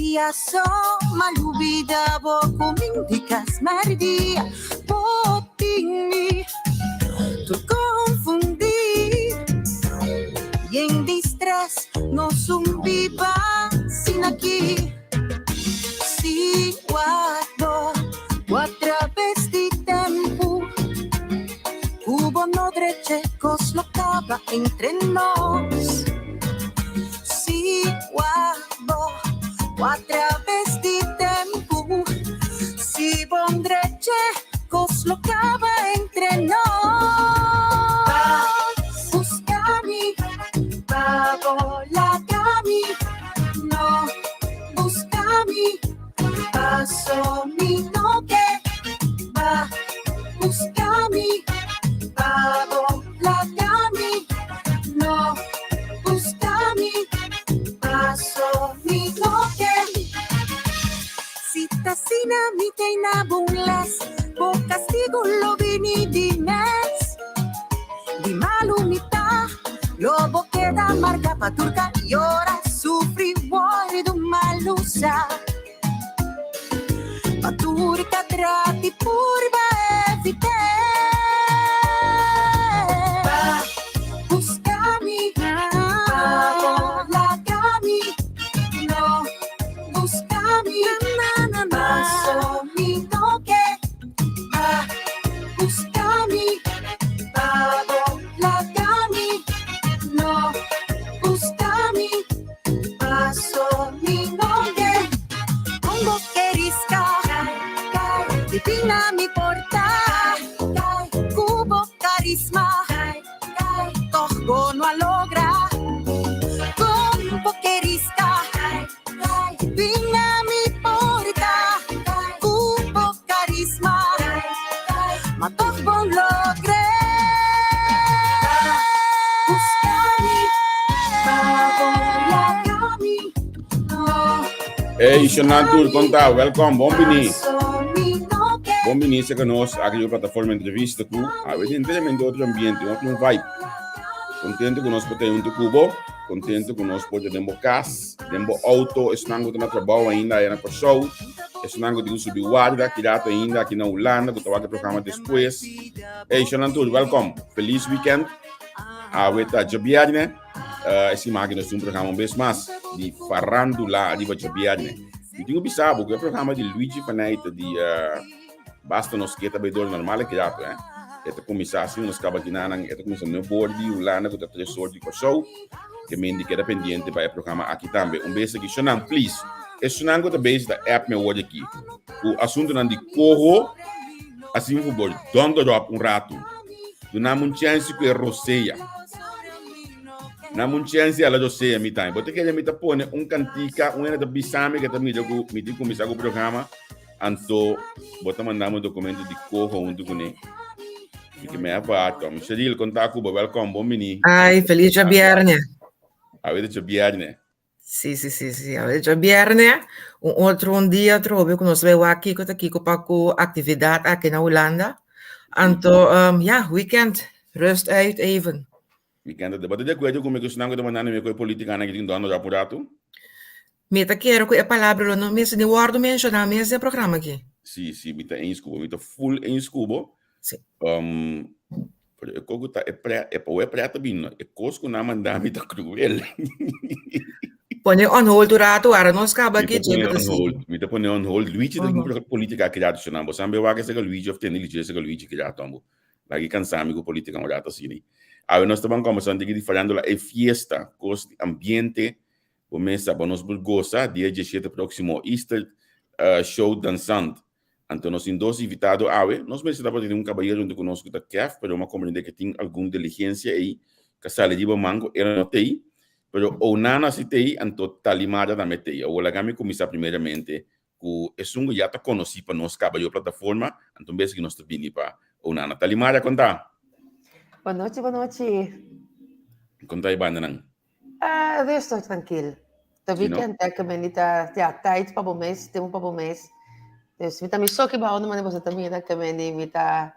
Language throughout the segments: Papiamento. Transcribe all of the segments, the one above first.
dia so m'a lubida bo cuminda cas merdia bo tin mi tur confundi yen di stress nos un biba sin aki si wak bo cu a traves di tempo cu bo no dreche cos lo caba entre nos. Si wak bo cu a traves di tempo si bo dreche cos lo caba entre nos. Busca mi pa bo laga mi no busca mi paso mi no ke ba busca mi pa bo laga mi no busca mi paso mi no ke si ta asina mi tei na bon les bo castigo lo bini di mes di malu mi ta lo bo keda marca pa tur ka yora sufri wordo malusa pa tur ka trati purba evit'é pa busca mi pa bo laga mi no busca mi paso mi no ke pa busca mi pa bo laga mi no busca mi paso mi no ke con bo ke risca di bin na mi porta cu bo carisma toch bo no a logra con bo ke risca di bin na mi porta cu bo carisma ma toch bo logr'é busca mi pa bo laga mi no Hey, Shonan Tour, konta, welkom, bon bini. Bon bini se nos aki riba plataforma entrevista ku awe tin enteramente otro ambiente, otro vibe. Contento ku nos por ta hunto ku bo, contento ku nos por ta den bo kas, den bo auto, esnan ku ta na trabou ainda aya na Kòrsou, esnan ku tin ku subi warda kirato ainda aki na Hulanda ku ta wak e programa despues. Hey, Shonan Tour, welkom. Feliz weekend. Awe ta djabièrnè. Uh, e siman aki nos tin un programa un bes mas di Farandula riba djabièrnè. Mi tin ku bisa bo ku e programa di Luigi van Eyck di uh, Basta nos ke ta bay door normal e kirato, eh. E ta kuminsá asina nos kaba kinanan, e ta kuminsá nueve or di Hulanda ku ta tres or di Kòrsou. Ke men di keda pendiente pa e programa aki tambe. Un bes aki, shonnan, please, esunnan ku ta bezig ta app mi awor di aki ku asuntunan di koho, asina por fabor, donder op un ratu. Dunami un chènsi ku e rosea. Nami un chènsi ala rosea mi tambe. Bo ta kere mi ta pone un kantika, un hende ta bisa mi ke ta mira ku mi tin kuminsá ku programa. Anto bo ta manda mi documento di coho hunto kuné. Mi ke me apart. Mi Cheryl, konta ku bo, welkom, bon bini. Ai, feliz djabierne. Awe ta djabierne. Si, si, si, si. Awe djabierne. Un otro un dia atrobe ku nos bai wak kiko ta kiko pa ku aktividat aki na Hulanda. Anto, um, ja, weekend. Rust uit even. Weekend, bo ta di akuerdo ku mi ku esnan ku ta mandando mi ku e politikanan ki tin dònders apuratu? Mi ta kere ku e palabra lo no mester ni wòrdu menshoná mes den e programa aki. Sí, sí, mi ta eens ku bo. Mi ta full eens ku bo. Sí. Um, pero e kos ku ta e pre, e pa e pre ta bini, no. E kos ku nan manda mi ta cruel. Pone on hold un rato, ara nos kaba Mi aki, ta pone dje bo ta on hold, sigui. mi ta pone on hold. Luigi ta Uhum. política aki rato shonnan. Bo san be wak esaki Luigi of tende Luigi esaki Luigi ki rato ambo. Lagi kansa mi ku política un rato asina. Awe nos ta ban kombersa un tiki di farándula e fiesta, kos di ambiente. Bo mes sa, bo nos por gosa dia diesshete próksimo Easter show dansant. Anto nos tin dos invitado awe. Nos mester tabata tin un kabayero huntu ku nos ku ta Kef, pero mi a komprendé ke tin algun diligensia ei ka sali riba man ku el no t'ei. Pero Onana si t'ei, anto Talimara tambe t'ei. Awor laga mi kuminsá primeramente ku esun ku ya ta konosí pa nos kaba riba plataforma, anto un bes ku nos ta bini pa Onana. Talimara, konta? Bonochi, bonochi. Konta e bandanan? Ah, rustig, tranquil. De Sí, no? weekend hè, ke men ta, ja, tijd pa bo mes, tempo pa bo mes. Dus mi ta mi so ki bao no mane boso ta mira ke men mi ta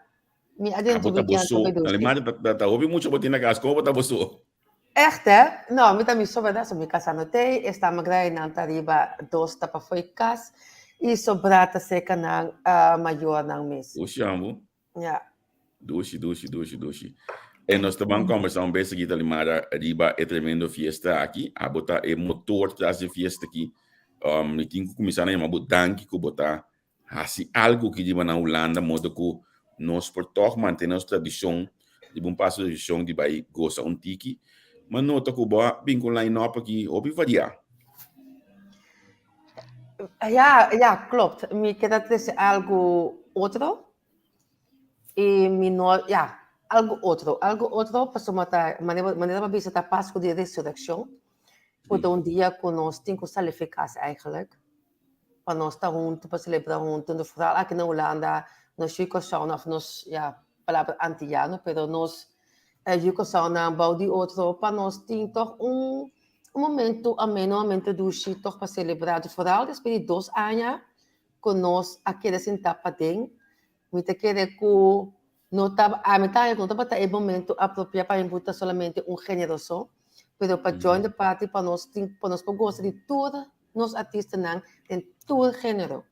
mi Ah, adentro bo ta weekend boso. pa mi Talimara, dushi. ta, ta, ta hopi mucho bo tin na kas. Komo bo ta boso? Echt hè? No, mi ta mi so bèrdat, so mi kasá no t'ei, esnan grandinan ta riba dos ta pafó e kas i sobrá ta serka nan mayornan mes. Dushi amo. Ja. Dushi, dushi, dushi, dushi. E nos ta ban kombersá un bes aki Talimara riba e tremendo fiesta aki. Abo ta e motor tras di e fiesta aki. Mi tin ku kuminsá na yama bo danki ku bo ta hasi algu ki riba na Hulanda modo ku nos por tòg mantené nos tradishon riba un paso tradishon di bai gosa un tiki. Mi a nota ku bo a bin ku un line-up aki hopi variá. Ja, ja, klopt. Mi keda trese algu otro i mi no, ja, algu otro, algu otro pasobra ta manera manera bo a bisa ta Pasku di Resurekshon ku ta un dia ku nos tin ku sali fi kas eigenlijk. Pa nos ta huntu, pa celebra huntu, no vooral aki na Hulanda, nos yu Kòrsounan of nos, ja, palabra antiyano, pero nos yu Kòrsounan bou di otro pa nos tin tòg un un momento ameno, un momento dushi tòg pa celebra. Vooral despues di dos aña ku nos a keda sintá paden, mi ta kere ku No ta, ami ta haña ku no tabata e momento apropiá pa mi buta solamente un género so, pero pa join the party pa nos tin, pa nos por gosa di tur nos artistanan den tur género.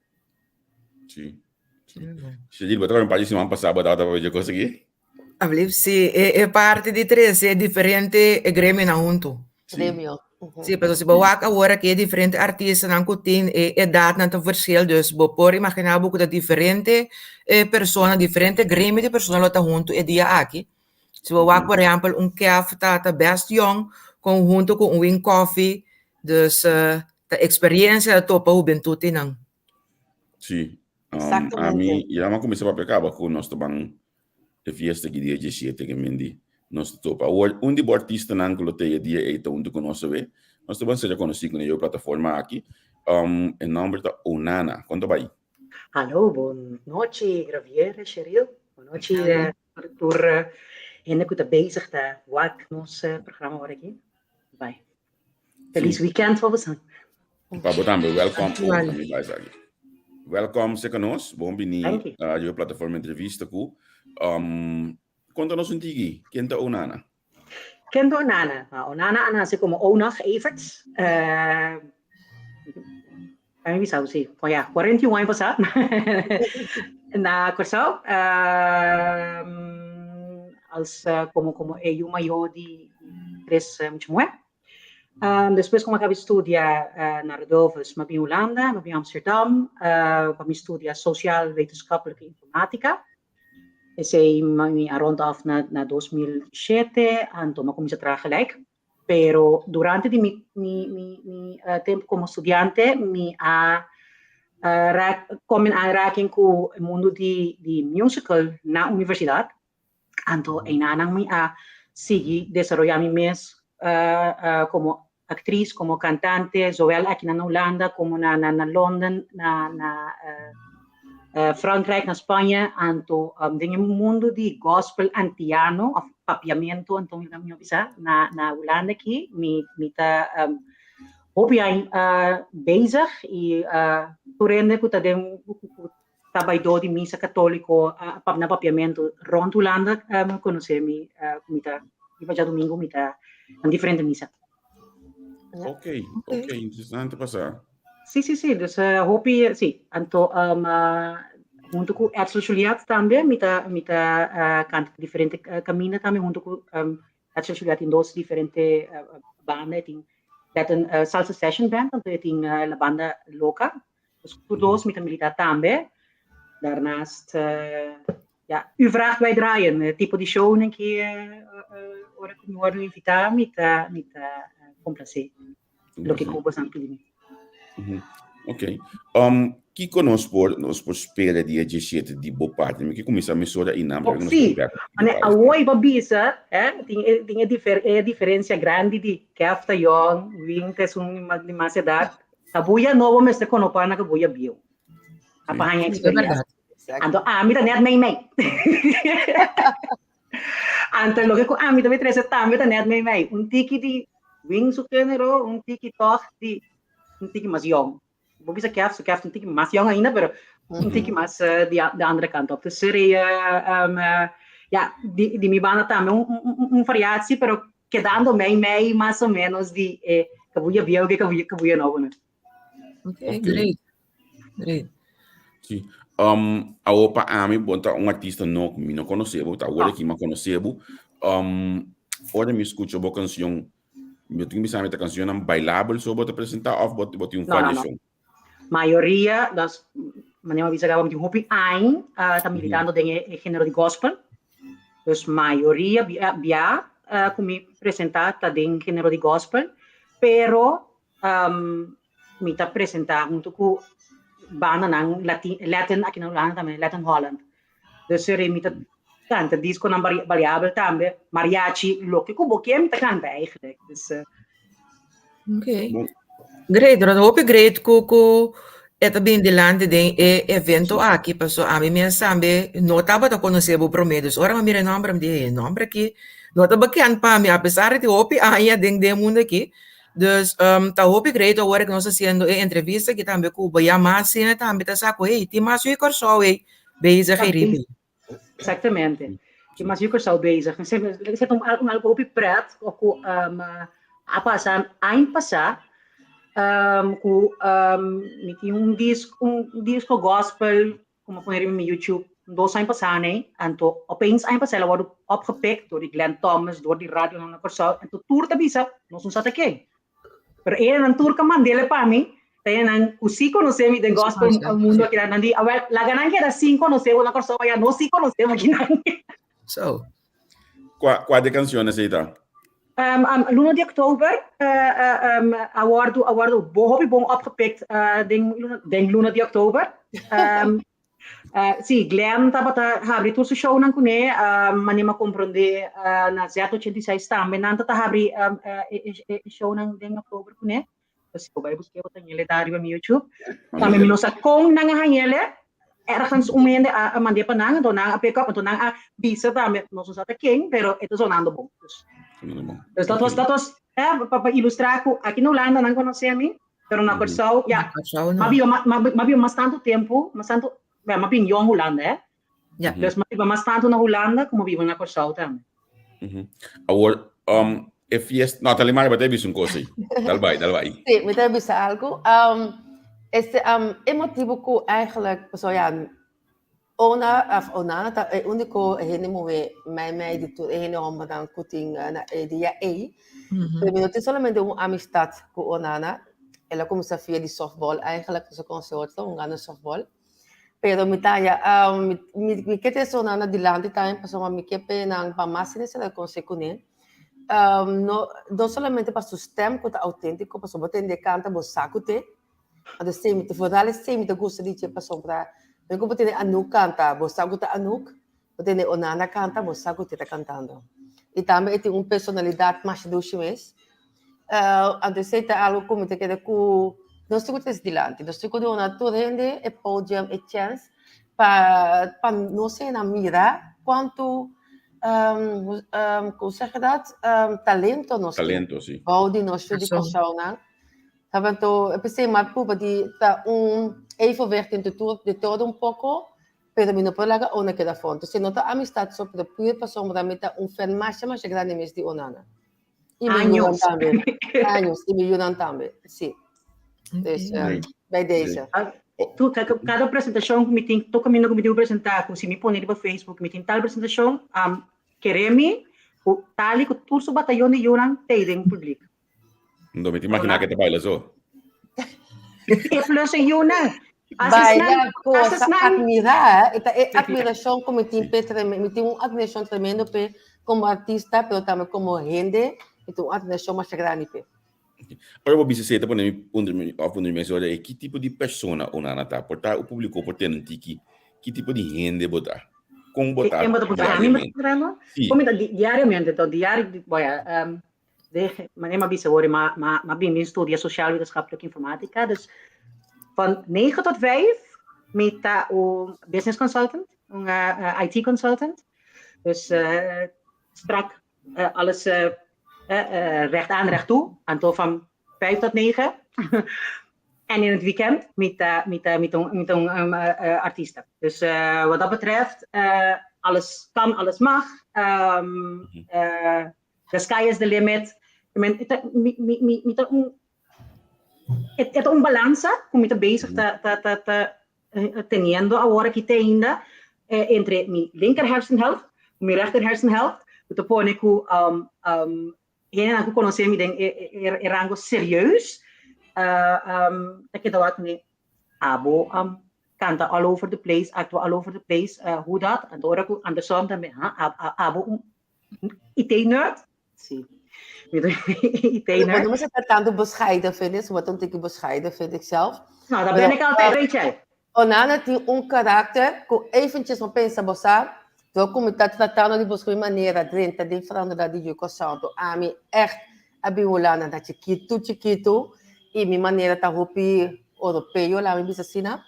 Sí. Shedil, bo tabata un par di siman pasá bo tabata papia dje kos aki? Alblief, sí, e parti di trese diferente gremionan huntu. Sí. Gremio. Sí, pero si bo wak awor aki e diferente artistanan ku tin e edatnan ta verschil, dus bo por imaginá bo ku ta diferente persona, diferente gremio di persona lo ta huntu e dia aki. Si bo wak por ehèmpel un Kef ta ta bèst yòn kon huntu ku un Win Coffee, dus ta eksperensia ta topa hubentut einan. Sí, ami ya a kuminsá papia kaba ku nos ta ban E fiesta ki dia diesshete ke men di nos ta topa. Awor, un di bo artistanan ku lo ta e dia ei ta huntu ku nos awe. Nos ta ban ser rekonosí ku na e plataforma aki. E nòmber ta Onana. Kon ta bai? Hallo, bon nochi Gravier, Sheryl. Bon nochi tur hende ku ta bezig ta wak nos programa ora aki. Bai. Feliz weekend pa boso. Pa bo tambe, welcome. Oh, mi bai esaki. Welcome seca nos, bon bini uh, riba plataforma entrevista ku. Um, konta nos un tiki, ken ta Onana? Ken ta Onana? Nou, Onana a nace como Onag Everts. Uh, mi bisa sí, oh ja, 41 aña pasá na Kòrsou. Uh, als, uh, como, como e yu mayó di tres mucha muhé. Um, despues ku mi a kaba di studia uh, na Radulphus, mi a bin Hulanda, mi a bin Amsterdam, uh, pa mi studia Sociaal Wetenschappelijke Informatica. Esei mi a rond af na, na 2007, anto mi a kuminsá traha gelijk. Pero durante di mi, mi, mi, mi uh, tempo como studiante, mi a uh, raak, kom in aanraking ku e mundo di, di musical na universidad. Anto einanan mi a sigui desaroyá mi mes komo aktris, komo kantante, zowel aki na Hulanda komo na na London, na na Frankrijk, na Spaña. Anto den e mundu di gospel antiano òf papiamentu anto mi a bisa na na Hulanda aki mi mi ta hopi aña bezig i tur hende ku ta den ta bai dor di misa katóliko na papiamentu rònt Hulanda konosé mi ku mi ta riba djadumingu mi ta na diferente misa. Ok, ok, interesante pa sa. Sí, sí, sí, dus hopi, sí, anto huntu ku Edsel Juliet tambe mi ta mi ta kanta diferente kaminda tambe huntu ku Edsel Juliet tin dos diferente banda, e tin Latin Salsa Session Band anto e tin La Banda Loca. Dus tur dos mi ta milita tambe. Daarnaast, ja, u vraagt wij draaien. E tipo di shownan ki ora ku mi wòrdu invitá mi ta mi ta komplasé loke ku boso nan pidi mi. Ok. Um, kiko nos por nos por spera dia 17 di bo parti? Mi ke kuminsá mesora einan Oh, sí. Mane awor bo bisa, eh, tin e tin e difer e diferensia grandi di Kef ta yòn, Win ta esun di mas edat. Kabuya nobo mester konopá na kabuya bieu. A pa haña experiencia. Anto ami ta net mei mei. Anto loke ku ami ta bai trese tambe ta net mei mei. Un tiki di wing su género, un tiki tòg di un tiki mas yòn. Bo bisa kèf, su kèf ta un tiki mas yòn ainda, pero un tiki mas di de andere kant op. Dus seria, ja, di, di mi banda tambe un, un, un variatie, pero. kedando mei mei mas o menos di e kabuya bieu ku e kabuya nobo nan. Ok, great. Great. Si. Um, awo pa ami, bo ta un artista no, mi no konosé bo, ta awor aki mi a konosé bo. Um, ora mi skucha bo kanshon, mi tin bisa mi ta kanshonnan bailabel so bo ta presentá òf bo bo tin un No, no, no. variashon? Mayoria, das, manera mi a bisa kaba, mi tin hopi aña ta militando den e género di gospel. Dus mayoria bia, bia ku mi presentá ta den género di gospel, pero um, mi ta presentá huntu ku bandanan Latin, Latin aki na Hulanda tambe, Latin Holland. Dus seri mi ta kanta diskonan variabel tambe, mariachi, loke ku bo ke mi ta kanta eigenlijk. Dus, uh, Okay. Great, pero hopi great ku ku e ta bin dilanti den e evento aki, paso ami mes tambe no tabata konosé bo promé, dus ora mi mira e nòmber mi di e nòmber aki no ta bekend pa mi, apesar di hopi aña den den mundu aki, Dus um, ta hopi great awor ku nos haciendo e entrevista aki tambe ku bo ya mas hende tambe ta sa ku hey, tin mas yu Kòrsou ei bezig ei riba. Exactamente. Tin mas yu Kòrsou bezig. Esei ta un algo hopi pret ku um, a pasa aña pasá um, ku um, mi tin un disco, un disco gospel ku mi a pone riba mi YouTube dos aña pasá nei, anto opeens aña pasá el a wòrdu opgepikt dor di Glenn Thomas, dor di radionan na Kòrsou, anto tur ta bisa nos no sa ta ken. Pero enan tur ku a mand'el pa mi, ta enan ku sí konosé mi den gospel mundo aki, nan di, awèl, laga nan keda sin konosé bo na Kòrsou, ya nos sí konosé bo akinan. So. Kua, kua di kanshon esei ta? Um, um, luna di oktober uh, uh, um, a wòrdu, a wòrdu hopi bon opgepikt uh, den, luna, den luna di oktober. Um, uh, sí, Glenn tabata habri tur su shownan kuné, um, manera mi a komprondé uh, na Z86 tambe nan ta habri um, uh, e, e, e shownan den oktober kuné. Dus si bo bai busk'é bo ta hañ'é ta riba mi YouTube. Tambe mi no sa kon nan a hañ'é, ergens un hende a mand'é pa nan, anto nan a pick up, anto nan a bisa tambe, nos no sa ta ken, pero e ta sonando bon. Dus, dus dat was, dat was eh, pa, pa ilustrá ku aki na Hulanda nan konosé mi, pero na Kòrsou, ya, m'a biba, m'a biba mas tantu tempu, mas tantu, bueno, m'a bin yong Hulanda, eh. Ja. Dus m'a biba mas tantu na Hulanda ku m'a biba na Kòrsou tambe. Awor, um, e fiesta... No, Talimar, bo ta bisa un kos ei. Dal bai, dal bai. Sí, mi ta bisa algo. Um, este, um, e motibo ku eigenlijk, so ja, Ona, of Onana ta e úniko hende muhé mei mei di tur e hende hòmbernan ku tin na e dia ei. Pero mi no tin solamente un amistat ku Onana, el a kuminsá via di softball eigenlijk, nos a konosé otro hungando softball. Pero mi ta ya, um, mi, mi ke te sona na dilanti tambe, pasobra mi ke pe nan pa mas hende sera konosé kuné. Um, no, no solamente pa su stem ku ta auténtiko, pasobra bo tende kanta bo sa ku te. Anto esei mi ta, vooral esei mi ta gusta di dje pasobra men ku bo tende Anouk kanta, bo sa ku ta Anouk, bo tende Onana kanta, bo sa ku te ta kantando. I tambe e tin un personalidat masha dushi mes. Uh, anto esei ta algo ku mi ta kere ku nos tin ku trese dilanti. Nos tin ku duna tur hende e podium, e chèns pa pa nos hende mira kuantu um, um, kon zeg je dat? Um, talento nos tin. Talento, si. Bou di nos yu di Kòrsounan. Sabe anto, e p'esei mi a prueba di ta un evenwicht entre tur, de todo un poko, pero mi no por laga Ona keda afó. Entonces no ta amistad so, pero puur pasobra mi ta un fan masha masha grandi mes di Onana. I mi yunan tambe. Años. I mi yunan tambe. Sí. Dus uh, bij deze. Tu, kada presentashon ku mi tin, tur kaminda ku mi tin ku presentá, ku si mi pone riba Facebook, mi tin tal presentashon, um, kere mi ku tal i ku tur su batayon di yunan t'ei den publik. No mi ta imaginá ke ta baila so. E plus e yunan. Baila cosa admirar, e ta e admiracion ku mi tin p'e tremendo, mi tin un admiracion tremendo p'e como artista, pero tambe como hende, mi tin un admiracion masha grandi p'e. Ora bo bisa esei ta pone mi puntra mi of puntra mi mes ora ki tipo di persona Onana ta? Por ta e publico por tende un tiki ki tipo di hende bo ta? Kon bo ta Ken bo ta puntra? Ami bo ta puntra no? Si. Kon mi ta diariamente to diario, bo ya, De, manera mi a bisa awor, m'a, m'a, m'a bin bin studia sociaal wetenschappelijke informatica. Dus van 9 tot 5 mi ta un business consultant, un uh, eh, IT consultant. Dus uh, strak uh, alles uh, uh, recht aan, recht toe. Anto van 5 tot 9. en in het weekend mi ta, mi ta, mi ta, mi ta un um, uh, artista. Dus uh, wat dat betreft, uh, alles kan, alles mag. Um, uh, The sky is the limit. Mi ta, mi, mi, mi, mi ta un, e, e ta un balansa ku mi ta bezig ta, ta, ta, ta eh, teniendo awor aki te ainda eh, entre mi linker hersenhelft ku mi rechter hersenhelft, ku ta pone ku um, um, hendenan ku konosé mi den e, e, e rango serieus, uh, um, ta keda wak mi abo um, kanta all over the place, actua all over the place, uh, hoe dat? Anto ora ku andersom tambe, ha, abo un IT-nerd? Sí. Mi ta IT-nerd. Maar ze tanto bescheiden vind ik. Ze wordt een tikje bescheiden, vind ik zelf. Nou, dat ben ik altijd, weet jij. Onana tin un karakter ku eventjes bo pensa bo sa, dor ku mi ta tratando di busca mi manera drenta den farándula di Yuko Santo. Ami ègt a bin Hulanda na chikitu chikitu i mi manera ta hopi oropeo, laat mi bisa asina.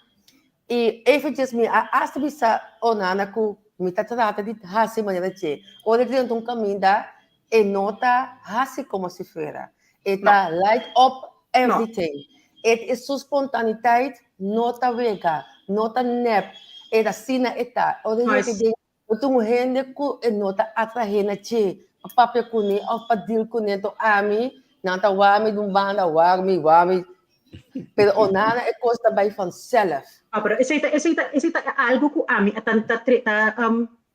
I eventjes mi a hasta bisa Onana ku mi ta trata di hasi manera dje. Ora e drenta un kaminda e no ta hasi komo si fuera. E ta light up everything. E e su spontaniteit no ta wega, no ta nep. E ta asina e ta. Ora e yega den no tin un hende ku e no ta atrahe na dje pa papia kuné òf pa deal kuné. Enton ami nan ta wak mi di un banda, wak mi, wak mi. Pero Onana e kos ta bai vanzelf. Ah, pero esei ta, esei ta, esei ta algo ku ami a ta, ta, ta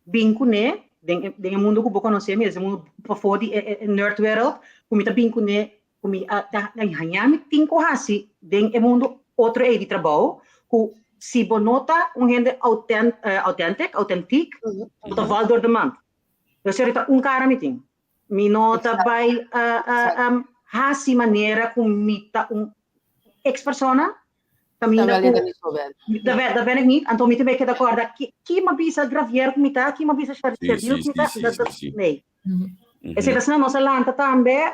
bin kuné den e, den e mundo ku bo konosé mi, den e mundo pafó di e, e, e nerdwereld, ku mi ta bin kuné, ku mi a ta haña mi tin ku hasi den e mundo otro ei di trabou, ku si bo no ta un hende autent, authentic, autentiek, bo ta val door de mand. Dus ta un kara mi tin. Mi no ta bai hasi manera ku mi ta un ex persona. Kaminda ku dat ben ik niet. Anto mi ta bai keda kòrda ki ki mi a bisa Gravier ku mi ta, ki mi a bisa Sheril ku mi ta. Nee. Esei ta asina nos a lanta tambe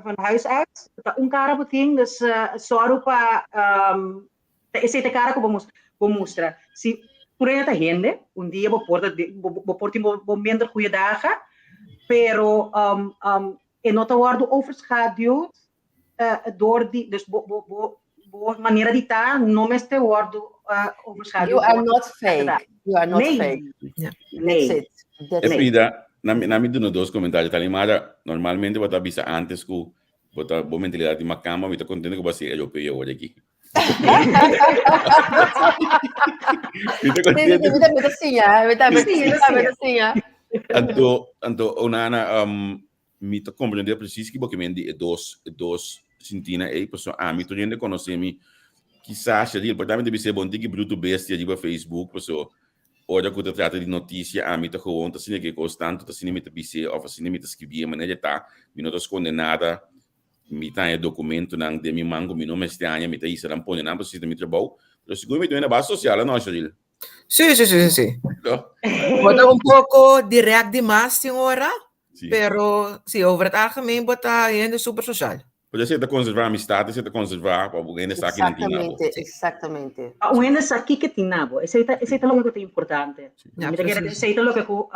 van huis uit. Ta un kara bo tin, dus sòru pa esei ta e kara ku bo bo mustra. Si tur hende ta hende, un dia bo por ta bo por tin bo minder goeie dagen, pero e no ta wòrdu overschaduwd door di, dus bo bo bo bo manera di ta no mester wòrdu overschaduwd. You are not fake. You are not fake. Nee. That's it. That's it. Frida, na mi, na mi duna dos komentario. Talimara, normalmente bo ta bisa antes ku bo ta bo mentalidad di makamba, mi ta kontento ku bo a ser europeo awor aki. Mi ta kontento. Mi ta mi ta siña, mi ta mi ta mi ta siña. Anto, anto Onana, um, mi ta comprende precies ki bo ke men di e dos, e dos sintina ei, pasobra ami tur hende konosé mi, kisas Sheril, por ta mi ta bis'é bon tiki brutu bestia riba Facebook, pasobra ora ku ta trata di notisia ami ta gewoon ta asina ke kos tantu ta asina mi ta bis'é òf asina mi ta skibié manera e ta, mi no ta skonde nada, mi ta haña dokumentonan den mi man ku mi no mester haña, mi ta hisa nan pone nan pasobra si ta mi trabou, pero sigur mi ta na base sosial no Sheril. Sí, sí, sí, sí. Bo ta un poco direct di mas tin ora, Sí. pero sí, over het algemeen bo ta hende super social. Pero esei ta conserva amistad, esei ta conserva pa un hende sa kinan tin nabo. Exactamente, exactamente. Pa un hende sa kiko tin nabo. Esei ta, esei ta loke ku ta importante. Ja, Mi ta kere precies. esei ta loke ku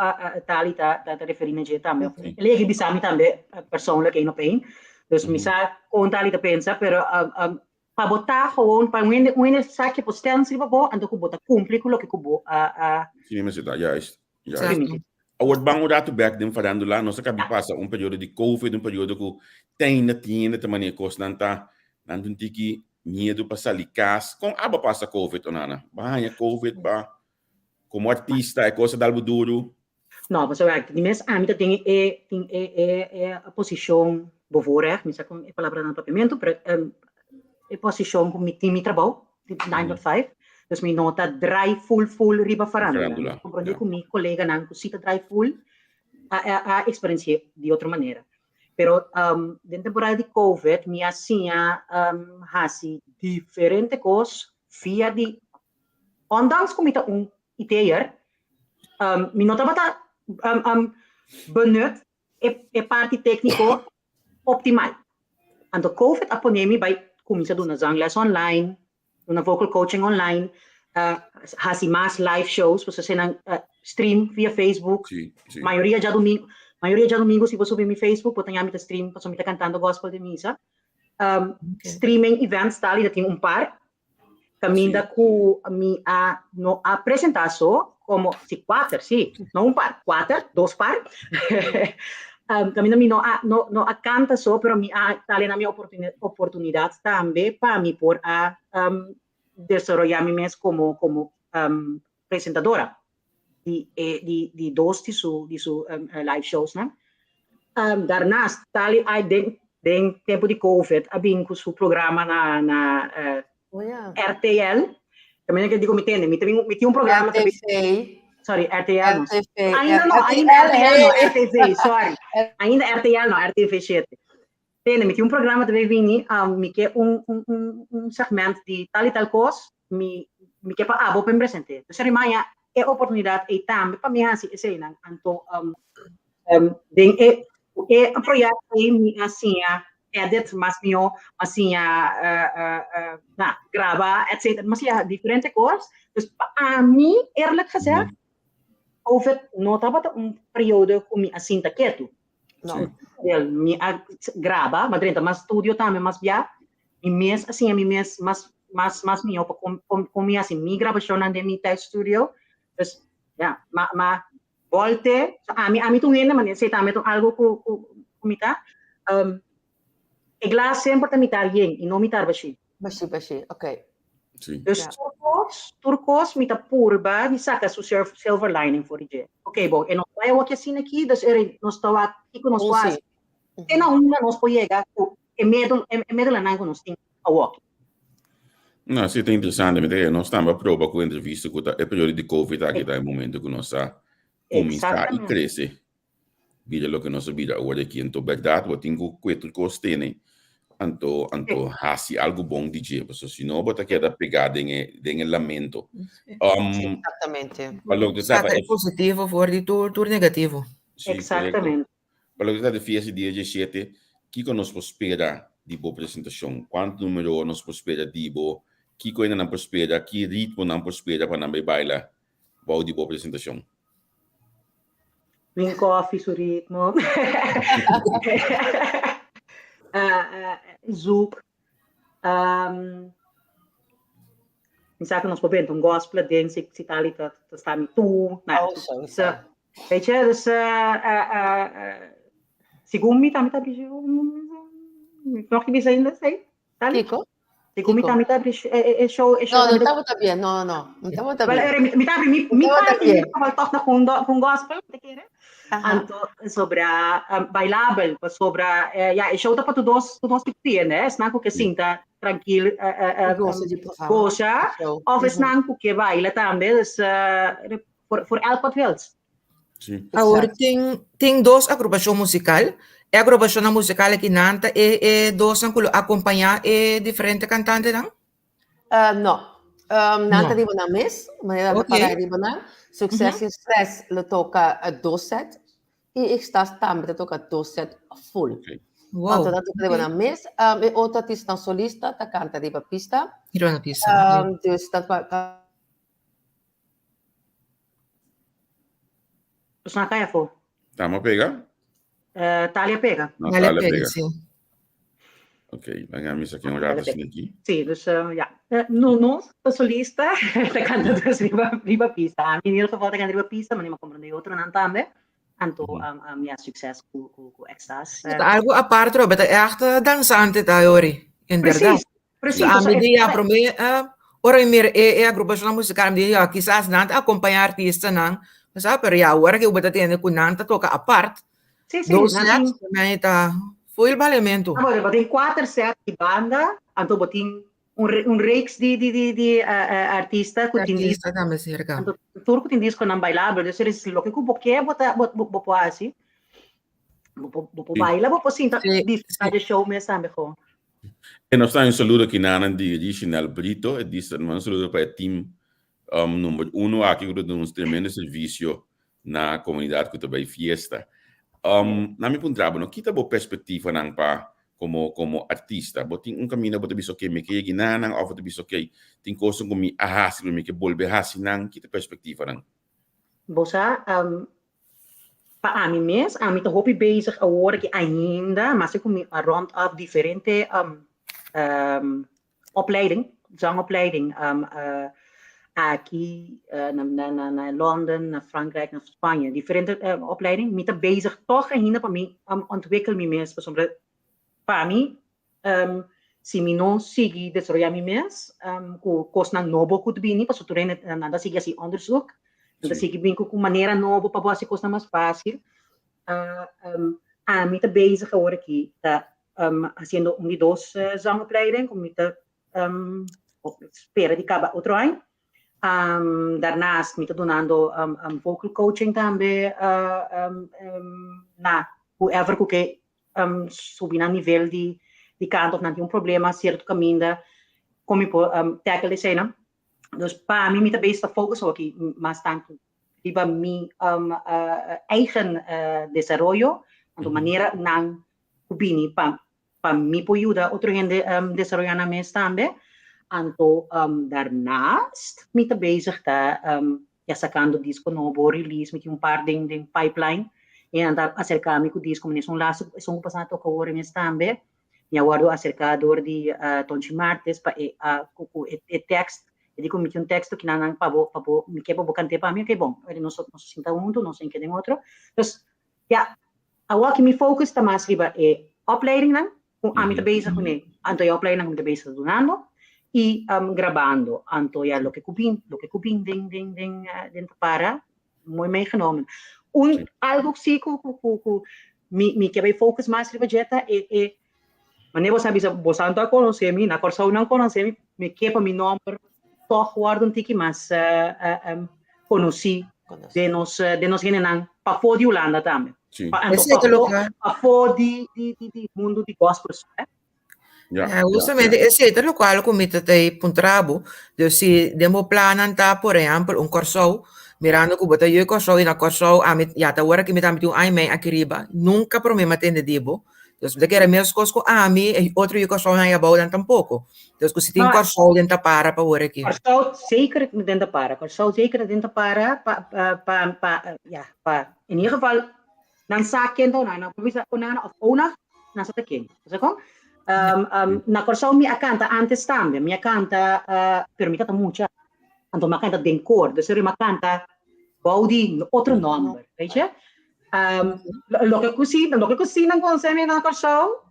Tali ta, ta, ta referi na dje tambe. Sí. El a yega bisa mi tambe persoonlijk één op één. Dus mi sa kon Tali ta pensa, pero pa bo ta gewoon, pa un hende, un hende sa ke bo stens riba bo, anto ku bo ta kumpli ku loke ku bo a, a Sí, mi ta, juist. Juist. Exacto. Awor ban un ratu bek den farándula, nos a kabi pasa un periodo di covid, un periodo ku te ainda tin hende ta manera kosnan ta, nan ta un tiki miedu pa sali kas. Kon aba pasa covid, Onana? Bo a haña covid pa komo artista e kos a dal bo duru? No, pasobra wak, di mes ami ta den e tin e e e posishon bevoorrecht, mi sa kon e palabra na papiamentu, pero e posishon ku mi tin mi trabou, nine tot five, dus mi no ta draai full full riba farándula. Mi ta komprondé ku mi koleganan ku si ta draai full a a eksperensi'é di otro manera. Pero den temporada di covid mi a siña hasi diferente kos via di, ondanks ku mi ta un IT'er, mi no tabata benut e e parti tékniko optimal. Anto covid a pone mi bai kuminsá duna zangles online, duna vocal coaching online, hasi mas live shows, pasobra eseinan stream via Facebook. Mayoria djadumingu, mayoria djadumingu si bo subi mi Facebook bo ta ña mi ta stream pasobra mi ta kantando gospel den misa. Streaming events tal i ta tin un par. Caminda cu mi a no a presenta so como si cuater si no un par cuater dos par. Kaminda mi no a no no a kanta so, pero mi a tali na mi oportunidat tambe pa mi por a desaroyá mi mes komo komo presentadora di e di di dos di su di su live showsnan. Daarnaast tali a den den tempu di covid a bin ku su programa na na Oh ja. RTL. Kaminda ke digo mi tende, mi ta bin mi tin un programa ta bin RTV. Sorry, RTL no. RTV. Ainda no, ainda RTL no, RTV, sorry. Ainda RTL no, RTV 7. Tende, mi tin un programa ta bini, mi ke un, un, un, un segment di tal y tal kos, mi, mi ke pa abo pa mi presente. Dus eri maña e oportunidad ei tambe pa mi hasi eseinan. Anto, um, um, den e, e proyecto ei mi a siña edit mas mihó, m'a siña uh, uh, uh, na, graba, etcétera. M'a siña diferente kos. Dus pa ami, eerlijk gezegd, COVID no tabata un periodo ku mi a sinta ketu. No. Wel, mi a graba, m'a drenta mas studio tambe mas bia. Mi mes a siña mi mes mas mas mas mihó pa kon kon kon mi hasi mi grabashonnan den mi thuisstudio. Dus ja, ma ma volte, so ami ami ta un hende, ma esei tambe ta algo ku ku ku mi ta. Um, e glas semper ta mitar yen i no mitar bashí. Bashí, bashí, ok. Sí. Dus Ja. tur kos, tur kos mi ta purba di saka su silver lining for di dje. Ok, bon, e no bai awor ki asina aki, dus eri nos ta wak kiko nos Un por sí. hasi. Te na unda nos por yega ku e medel, e medelnan ku nos tin awor. No, sí, ta interesante. Mi ta kere nos tambe a proba ku entrevista ku ta e periodo di COVID aki ta e momento ku nos a kuminsá i Exactamente. krese. Bira loke nos a bira awor aki. Anto bèrdat bo tin ku kue tur kos tene, anto anto hasi algu bon di dje, pasobra si no bo ta keda pegá den e den e lamento. Um, Exactamente. pa loke ta Saca e e positivo for di tur tur negativo. Sí, korekto. Exactamente. Pa loke ta di fiesta di dia diesshete, kiko nos por spera di bo presentashon? Kuantu numero nos por spera di bo? Kiko hende nan por spera? Ki ritmo nan por spera pa nan bai baila bou di bo presentashon? Min koffie su ritmo. Zoek. Um, mi sa ku nos por benta un gospel aden si, si tal ta, ta sta mi tu. Nou, Oh, zo, dus, zo. weet je, dus segun mi tambe ta nog niet bisa ainda, sei. Tali? Kiko? Segun mi Kiko? tambe ta e show, e show No, no tambe ta tabata bien. No, no, no. No tabata Wel, bien. ere, mi ta mi mi Tabata parte mi bien. ta toch nog un, un gospel, te kere. Aha. Anto sobra um, bailabel, sobra eh, ja, e show ta pa tu dos, tu dos tipo hè. Esnan ku ke sinta tranquil, eh, eh, eh, Goza di programma. goza, Show. of Mhm. esnan ku ke baila tambe, dus eh, voor, voor elk wat wils. Sí. Awor Exacto. tin tin dos agrupashon musikal. E agrupashonnan musikal aki nan ta e e dosnan ku lo akompañá e diferente kantantenan? Uh, no. Nan ta No. riba nan mes, manera nan ta Ok. para riba nan. Succes sin Stress lo toka dos set. I Extas tambe ta toka dos set full. Ok. Wow. Anto nan toka riba Ok. nan mes. E otro artistanan solista ta kanta riba pista. Riba na pista, ok. Dus dat pa Pues na kaya fo. Tama pega? Uh, Talia pega. No, Talia Talia pega, pega. sí. Ok, dan gaan we een rato Talia pega. aqui. Sí, dus uh, ja. Uh, no, no, de solista, ta kanta dus riba, riba pista. In ieder geval, ta kanta riba pista, maar mi a komprondé otro nan tambe. Anto, um, um, ja, succes ku, ku, ku Extas. Uh, algo apart, Robert, echt dansante ta, Jori. Inderdaad. Precies, precies. A Dus, mi di, ja, promé, ora mi mira e, e agrupashonnan musikal, mi di, ja, kisas nan ta acompañá artistanan, sa, pero ja, ora ku bo ta tende ku nan ta toka apart, Sí, sí, dos nan sets, tin, mi ta full balemento. Ah, bo tin kuater set di banda, anto bo tin un, un reeks di, di, di, di artista ku tin disco, Artista tambe serka. anto tur ku tin disconan bailabel, dus er is loke ku bo ke bo ta bo, bo, bo por hasi. Bo por, bo por Sí. baila, bo por sinta Sí, disfruta sí. di show mes tambe gewoon. E nos ta un saludo kinanan di Richinel Brito. E dice, un saludo pa e team number uno aki ku ta duna un tremendo servisio na komunidat ku ta bai fiesta. Na mi puntra bo, no, kita bo perspektivanan pa komo komo artista? Bo tin un kaminda bo ta bisa, ok, mi ke yega nanan, òf bo ta bisa, ok, tin kosnan ku mi a hasi pero mi ke bolbe hasi nan. Kita perspektivanan? Bo sa, pa ami mes, ami ta hopi bezig awor aki ainda, mas ku mi a rond af diferente um, um, opleiding, zangopleiding. Um, uh, Aki na na na London, na Frankrijk, na Spanje, diferente opleiding. Mi ta bezig toch ainda pa mi ontwikkel mi mes, pasobra pa mi si mi no sigui desaroyá mi mes ku kosnan nobo ku ta bini, pasobra tur hende nan ta sigui hasi onderzoek, nan ta sigui bin ku manera nobo pa bo hasi kosnan mas fásil. Ami ta bezig awor aki ta hasiendo un di dos zangopleiding ku mi ta spera di kaba otro aña. Daarnaast mi ta dunando vocal coaching tambe na whoever ku ke subi nan nivel di di kanto of nan tin un problema sierto kaminda kon mi por tackle eseinan. Dus pa mi mi ta bezig ta focus awor mas tantu riba mi eigen desaroyo, anto manera nan ku bini pa pa mi por yuda otro hende desaroyá nan mes tambe. Anto daarnaast mi ta bezig ta ya sacando disco nobo, release, mi tin un par den den pipeline. E nan ta acerca mi cu disco, mi esun laatste, esun cu pasa na toca awor mes tambe. Mi a wordo acerca door di Tonchi Martes pa e cu cu e tekst. E di cu mi tin un teksto kinan nan pa bo pa bo mi ke pa bo cant'e pa mi, okay bon. Nos nos sinta hunto, nos en ke den otro. Dus Ya, awor aki mi focus ta mas riba e opleidingnan ku ami ta bezig kuné. Anto e opleidingnan ku mi ta bezig ta dunando i grabando. Anto ya loke ku bin, loke ku bin den den den den ta para mooi meegenomen. Un algo si ku ku ku ku mi mi ke bai focus mas riba dje ta e e manera bo sa bisa bo sa anto a konosé mi, na Kòrsou nan konosé mi, mi ke pa mi nòmber tòg wòrdu un tiki mas konosí den nos den nos hendenan pafó di Hulanda tambe. Sí. Pa, anto Esei ta pafó, loke. pafó di di di di mundu di gospel so, eh. Ja, Ja, ja, justamente ja. esei ta lokual ku mi ta ta puntra bo. Dus si den bo plannan ta, por ehèmpel, un Kòrsou, mirando ku bo ta yu Kòrsou i na Kòrsou ami ya ta ora ku mi tambe tin un aña i mei aki riba, nunka promé mi a tende di bo. Dus mi ta kere meskos ku ami e otro yu Kòrsounan ei abou nan tampoko. Dus ku si tin No, Kòrsou den ta para pa ora aki. Kòrsou zeker den ta para. Kòrsou zeker den ta para pa pa pa ya pa in ieder geval nan sa ken ta Onana. Por bisa Onana of Ona nan sa ta ken. Bo sa kon? Na Kòrsou mi a kanta antes tambe. Mi a kanta pero mi ta ta mucha. Anto mi a kanta den kor. Dus mi a kanta bou di otro nòmber, weet je. Loke ku si, loke ku si nan konosé mi na Kòrsou,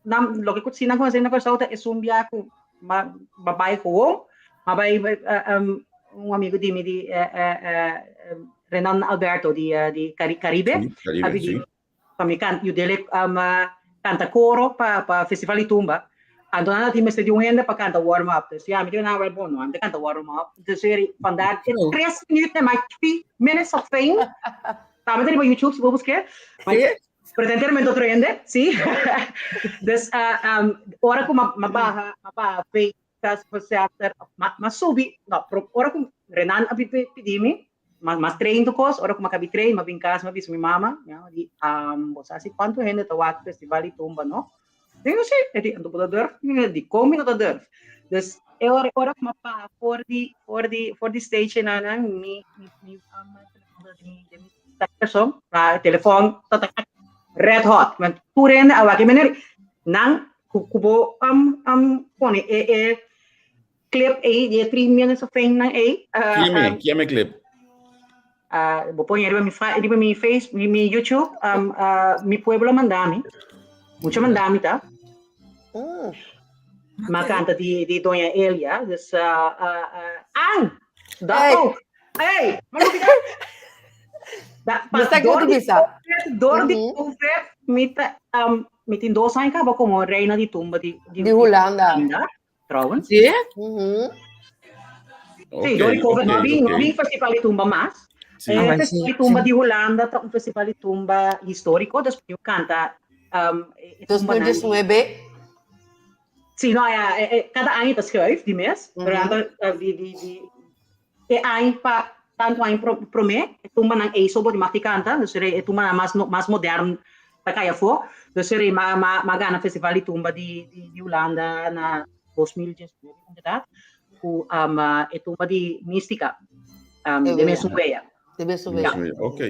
nan loke ku si nan konosé mi na Kòrsou ta esun bia ku m'a m'a bai gewoon, m'a bai un amigu di mi di Renan Alberto di di Caribe, Sí, a Caribe, pidi sí. pa mi kan yud'é kanta koro pa pa Festival di Tumba. Anto nan a tin mester di un hende pa kanta warm up. Dus ya, mi di nan, wel bon, no, mi ta kanta warm up. Dus vandaar Zo. tres minuten, maar 3 minutes of fame. Tambe ta riba YouTube, si bo busk'é. Maar Sí? pretentermente otro hende, sí. Dus ora ku m'a baha, m'a baha fei Festival Center, m'a subi, no, ora ku Renan a pidi mi, m'a train tur kos, ora ku m'a kabi train, m'a bin kas, m'a bisa mi mama, mi mama di, bo sa si kuantu hende ta wak Festival di Tumba, no? Mi di, si, e di, anto bo ta durf? Mi di, kon mi no ta durf? Dus e ora, ora ku m'a baha for di, for di, for di stage einan, mi, mi, mi telefon ta den mi, den mi person, ma telefon ta ta red hot, want tur hende a wak e manera, nan ku ku bo pone e e clip ei di e 3 minutes of fame nan ei. Kieme, kieme clip? Bo pone riba mi riba mi face, mi, mi YouTube, mi pueblo mandami. Mucho mandami ta. Ma canta di di Doña Elia, dus ang, dat Hey. ook. Hey, maar look Da, pa, Basta door ku di bisa. COVID, door di COVID, mi ta, mi tin 2 aña kaba como reina di tumba di, di, Di Hulanda. Hulanda, trouwens. Sí? Sí, door di COVID no había, no había festival di tumba mas. Ah, Festival sí, di tumba sí. di Hulanda ta un festival di tumba histórico, dus je canta e tumba nan di 2019. Sí, no, ja, cada aña ta schuif, di mes. Pero anto, di, di, di, e aña pa tanto aña promé, e tumba nan ei so bo di mag di canta, dus e tumba nan mas, mas modern ta caya afó. Dus e ma, ma, ma gana festival di tumba di, di, di Hulanda na 2019, inderdaad, ku e tumba di Mystica, de mesun wea. De mesun wea. Ok.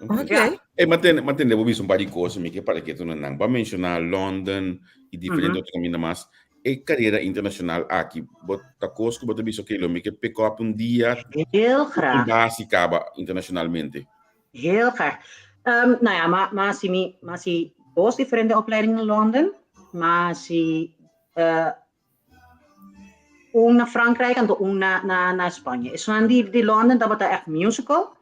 Ok. Ja. Hey, maar ten, bo bisa un par di kos, mi ke para ketu na nan. Bo a menshoná London i diferente otro kaminda mas. E karera internashonal aki, bo ta kos ku bo ta bisa, ok, lo mi ke pick up un dia Heel graag. basi kaba internashonalmente. Heel graag. Nou ja, maar si mi, maar si dos diferente opleidingen in Londen, maar si un na Frankrijk anto un na, na, na Spanje. Esun di, di Londen tabata echt musical.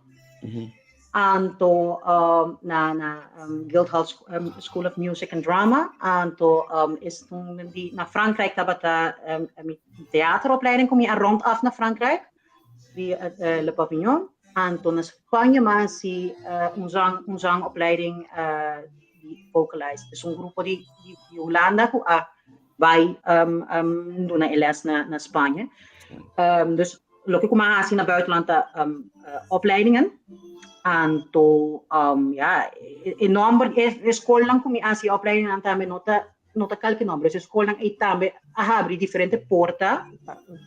Anto na, na Guildhall School of Music and Drama. Anto esun di na Frankrijk tabata mi theateropleiding ku mi a rond af na Frankrijk. Di Le Pavillon. Anto na Spanje m'a hasi un zang, un zangopleiding di Vocalize. Dus un grupo di, di, di Hulanda ku a bai duna e les na, na Spanje. Dus loke ku m'a hasi na buitenland ta opleidingen. Anto ja, e nomber, e skolnan ku mi a hasi e opleidingnan tambe no ta, no ta kalke nomber. Dus e skolnan ei tambe a habri diferente porta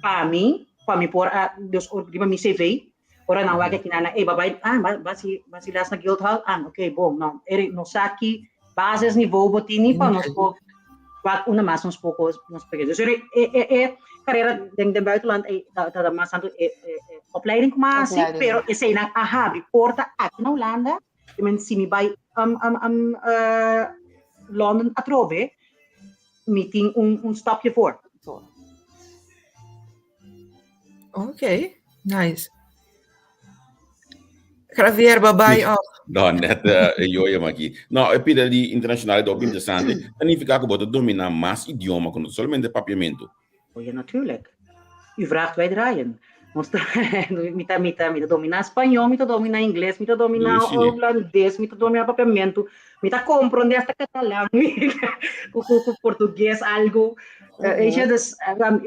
pa mi, pa mi por a, dus riba mi cv, ora nan wak aki nan, ey ba bai, ah, ba, ba hasi, ba hasi les na Guildhall, ah, oké, bon, no, eri, nos sa ki basisniveau bo tini pa nos por wak unda mas nos por nos por Dus eri e e e carera den den buitenland ey ta ta mas tanto e e e opleiding ku mi a hasi, Opleiding. pero eseinan a habri porta aki na Hulanda, i men si mi bai London atrobe, mi tin un un stapje voor. Voor. Oké, nice. Javier, bye bye. Oh. No, net uh, jojo maki. No, e pida di internacional é interessante. Significa que você domina mais idioma que solamente papiamento. Oh ja, natuurlijk. U vraagt, wij draaien. Nos ta, mi ta, mi ta, mi ta domina spañó, mi ta domina ingles, mi ta domina Sí. holandes, mi ta domina papiamentu, mi ta comprende hasta catalán, ku, ku, ku portugues algo. Weet je, dus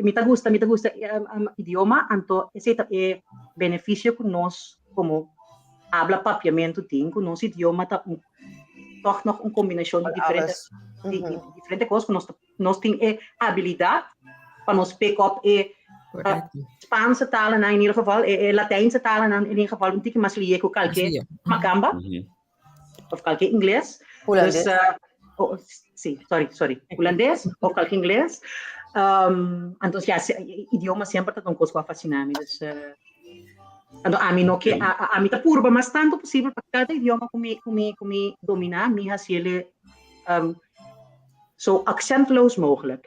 mi ta gusta, mi ta gusta idioma, anto esei ta e beneficio ku nos komo habla papiamentu tin, ku nos idioma ta un, toch nog un kombinashon di diferente, Alles. di, di diferente kos ku nos ta Nos tin e habilidad pa nos pick up e Correcto. Spaanse talenan in ieder geval, e, e Latijnse talenan in ieder geval un tiki mas lié ku kalke Así, ja. makamba of kalke ingles. Holandes. Dus, oh, sí, sorry, sorry. Holandes of kalke ingles. Entonces, ja, idioma semper ta un kos ku a fasciná mi. Dus, anto ami no ke, ami ta purba mas tantu posibel pa kada idioma ku mi, ku mi, ku mi dominá, mi hasiele Zo accentloos mogelijk.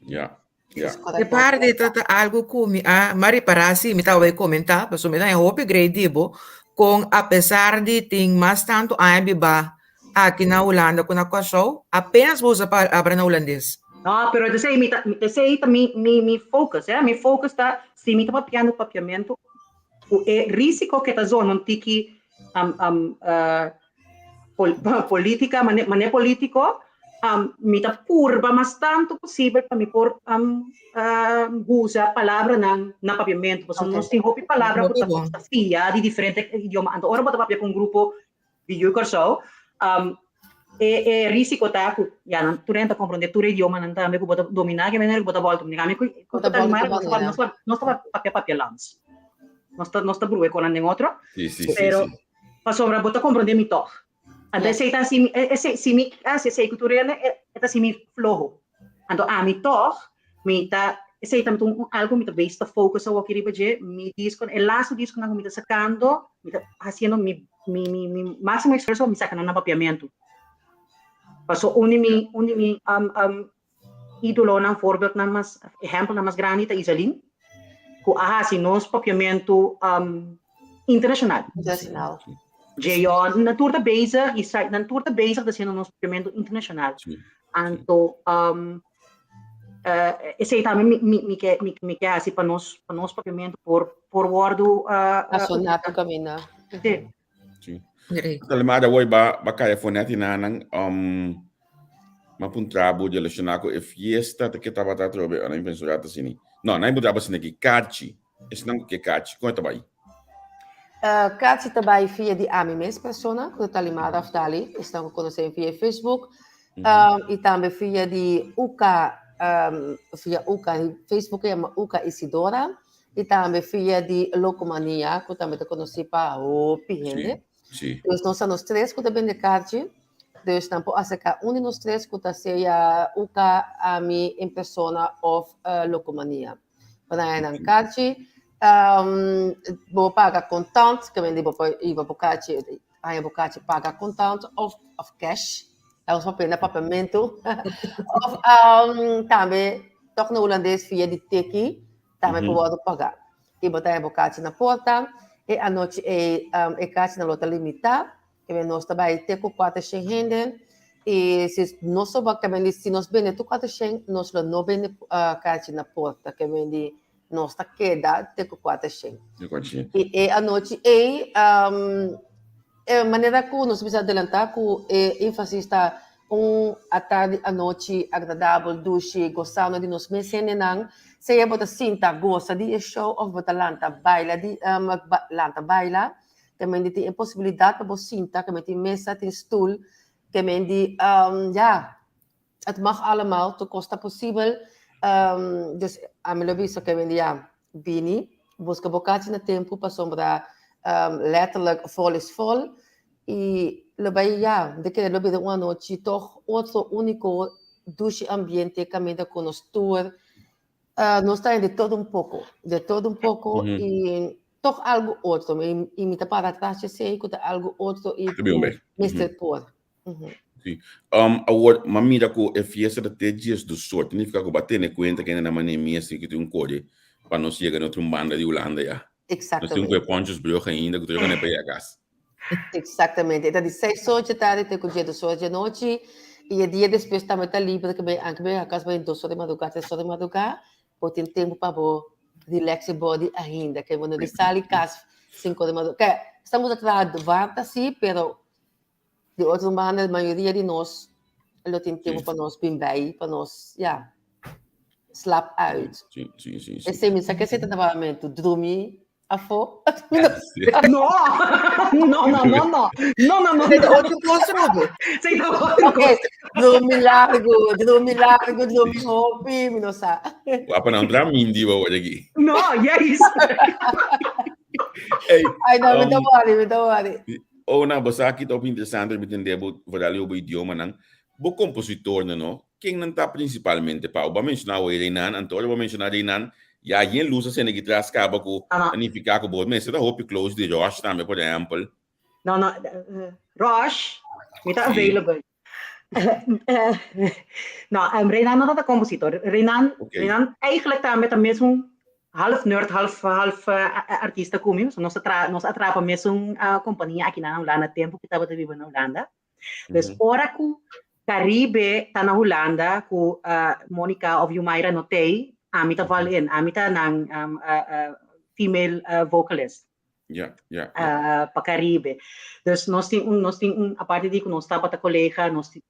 Ja, ja. E parte ta ta algo ku mi a m'a ripará si mi tabata bai komentá, pasobra mi ta haña hopi grei di bo kon apesar di tin mas tantu aña bibá aki na Hulanda ku na Kòrsou, apenas bo usa palabra na hulandes. No, pero esei mi ta, esei ta mi, mi, mi focus, eh. Mi focus ta si mi ta papiando papiamentu ku e risiko ke ta zona un tiki um, um, uh, pol, politica, mane, mane politico, um, mi ta purba mas tanto posibel pa mi por um, uh, usa palabranan na papiamento. Pasobra Okay. nos tin hopi palabra ku Hopi ta, bon. ta fia di diferente idioma. Anto ora bo ta papia ku un grupo di yu Kòrsou, um, e, e risiko ta ku ya nan tur hende ta komprondé tur idiomanan tambe ku bo ta dominá ke manera ku bo ta bòlta. Mi ku Bo ta ta bòlta animar, ku nos ta, manera. nos ta, nos ta papia papialans. Nos ta, nos ta brua konan den otro. Sí, sí, sí, Pero sí. Pasobra bo ta komprondé mi tòg. Anto esei ta hasi mi, esei, si mi hasi esei ku tur hende, e ta hasi mi floho. Anto ami tòg, mi ta, esei ta un algu mi ta bezig ta focus awoki riba dje, mi disko, e lastu diskonan ku mi ta sakando, mi ta hasiendo mi, mi, mi, mi máksimo esfuerso pa mi saka nan na papiamentu. Paso un di mi, un di mi Idolonan, voorbeeldnan mas, ehempelnan mas grandi ta Izaline, ku a hasi nos papiamentu internashonal. Internashonal. Jeon, nan tur ta bezig, i sa, nan tur ta bezig ta hasiendo nos papiamentu internashonal. Sí. Anto, esei tambe mi, mi, mi ke, mi, mi ke hasi pa nos, pa nos papiamentu por, por wòrdu, A soná tur kaminda. Sí. Sí. Great. Talimada hoy ba ba kaya fonet nanan ma puntra bo relaciona ku e fiesta te ke tabata atrobe ora mi penso rato sini. No, nai puntra bo sini ki kachi. Esnan ku ke kachi, kon e ta bai? Kachi ta bai via di ami mes persona, ku ta Talimada of Tali, esnan ku konosé via Facebook. I tambe via di Uka, via Uka, Facebook e yama Uka Isidora. I tambe via di Locomania, ku tambe ta konosí pa hopi hende. Sí. Dus nos ta nos tres ku ta bende karchi. Dus nan por acerca un di nos tres cu ta sea Uka, ami en persona of Locomania. Pa nan nan kachi, bo paga contant, ke men di bo por iba bo kachi, haña bo kachi paga contant of of cash. Ta nos papia na papiamentu. Of tambe tok na hulandes via di teki tambe por wordo paga. I bo ta haña bo kachi na porta. E anochi ei e kachinan lo ta limita. Kende nos ta bai te ku kuatershen hende i si nos soba kende si nos bende tur kuatershen nos lo no bende karchi na porta kende nos ta keda te ku kuatershen. I e anochi ei e manera ku nos bisa adelantá ku e énfasis ta un atardi anochi agradabel dushi gosando di nos mes hendenan sea bo ta sinta gosa di e show òf bo ta lanta baila di lanta baila. Ke men di tin e posibilidat pa bo sinta, ke men tin mesa, tin stul, ke men di, ja, het mag allemaal, tur kos ta posibel. Dus ami lo bisa ke men di, ja, bini, buska bo kachi na tempu pasobra letterlijk vol is vol. I lo bai, ja, de kere lo bira un anochi tog otro uniko dushi ambiente kaminda ku nos tur nos ta de todo un poko, de todo un poko i Toch algo otro. I, i mi ta para atrás dje esei ku ta algo otro i Te bin ku bij. mester por. Sí. Awor, m'a mira ku e fiesta ta te djes dus sort. Significa ku bo a tene kuenta ku hende na manera mi así ku tin un kore pa nos yega na otro banda di Hulanda ya. Nos tin ku e Exactamente. Pontjesbrug ainda ku ta yega pa yega kas. Exactamente. E ta di seis or dje tardi te ku dje dos or dje nochi. I e dia despues tambe ta liber ke bai anke bai yega kas bai dos or di madrugá, tres or di madrugá. Bo tin tempu pa bo relax e body ainda, ke bo no di sali kas cinco di madruga. Ke, estamos a traha warta si, pero di otro banda mayoria di nos lo tin tempu pa nos bin bij, pa nos, ja, slaap uit. Sí, sí, sí, sí. Esei mi sa ke esei ta tabamentu, drumi Afó. No, no, no, no, no. No, no, no. Esei ta otro kos, Ruby. Esei ta otro Ok, kos. drumi largu, drumi largu, drumi hopi, mi no sa. Wapa nan tra mindi ba word aki. No, yes. Hey, Ay, no, mi ta worry, mi ta worry. Oh, na, bo sa ki ta hopi interesante mi tende bo vooral bo idiomanan. Bo compositornan, no? Ken nan ta principalmente pa? Bo a menciona awor Renan, anto ora bo a menciona Renan, ya yen luz a sende ki tras caba cu ta nifica cu bo mester ta hopi close di Rosh tambe, por ehempel. No, no, Rosh, mi ta available. No, Renan no ta ta compositor. Renan, Renan eigenlijk tambe ta mesun half nerd, half, half artista cu mi. So nos a tra, nos a traha pa mesun compania aki na Hulanda tempo cu tabata biba na Hulanda. Dus ora ku Caribe ta na Hulanda ku Monica of Yumaira no tei, ami ta val in, ami ta nan female vocalist. Ja, ja, ja. Pa Caribe. Dus nos tin un, nos tin un, aparte di ku nos tabata kolega, nos tin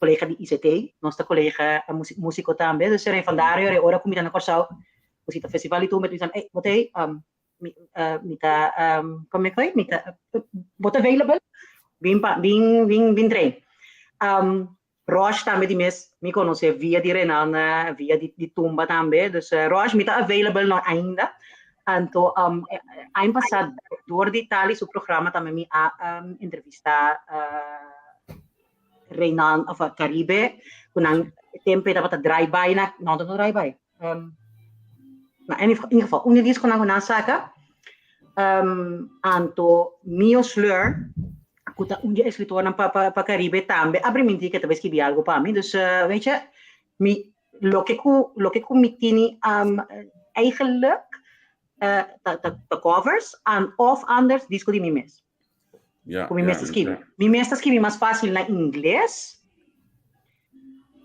kolega di ICT, nos ta kolega músiko tambe. Dus René van Dario, ora ku mi ta na Kòrsou, ku si ta festival i tur, mi ta bisa, ey, bo tei, mi, uh, mi ta, um, come koi? Mi ta, bo ta available? Bin pa, bin, bin, bin train. Um, Rosh tambe di mes, mi conoce via di Renan, via di, di Tumba tambe. Dus uh, Rosh, mi ta available no ainda. Anto, um, aña pasado, door di Tali su programa tambe mi a um, entrevista uh, Renan of Caribe, ku nan tempo tabata drive-by na, no, no drive-by. Um, nou, in ieder geval, un disco nan nan saka. Um, anto Mio Sleur, ku ta un escritor nan pa, pa, pa Caribe tambe, a priminti ke ta bai skibi algo pa mi. Dus, uh, weet je, mi, loke ku, loke ku mi tini um, eigenlijk uh, ta, ta, ta covers and of anders disco di mi mes. Ja, Ku mi mes ta skibi. Mi mes ta skibi mas fácil na ingles.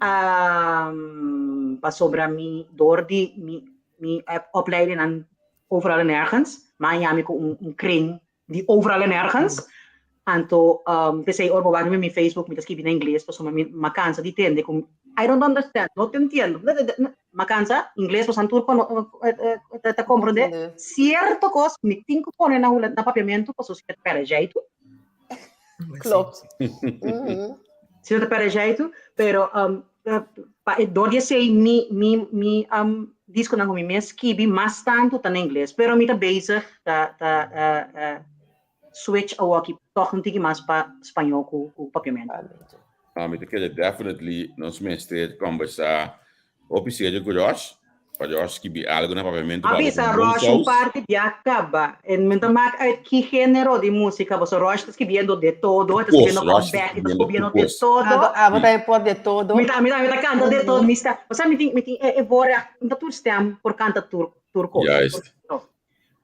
Um, pasobra mi door di mi, mi opleiding aan overal en nergens. Maar ja, mi ku un, un kring di overal en nergens. Anto, um, p'esei ora bo wak mi Facebook, mi ta skibi na ingles, pasobra mi m'a kansa di tende ku I don't understand, no te entiendo. M'a kansa, ingles bosan tur kono, ta, ta komprende. Sierto kos mi tin ku pone na hula, na papiamentu, pasobra si ta pèrdè jeitu. Klopt. Si ta pèrdè jeitu, pero um, pa e dor di esei mi, mi, mi um, diskonan ku mi mes skibi mas tantu ta na ingles, pero mi ta bezig ta, ta uh, uh, switch awoki tòg un tiki mas pa spañó ku, ku papiamentu. Papiamentu. Ami ta kere definitely nos mester kombersá hopi serio ku Josh, pa Josh skibi algu na papiamentu A pa bo bisa ku bon Rosh un saus. par di bia kaba. En men ta maak uit ki genero di músika, paso Rosh ta skibiendo de todo, e Tur ta kos, skibiendo Rosh ta comeback, e ta skibiendo tur skibiendo de kos. todo. Abo, abo Sí. ta por de todo. Mi ta, mi ta, mi ta kanta de todo, mi sta, osea mi tin, mi tin e, e voorrecht, mi ta tur stem por kanta tur, tur kos. Juist. Tur,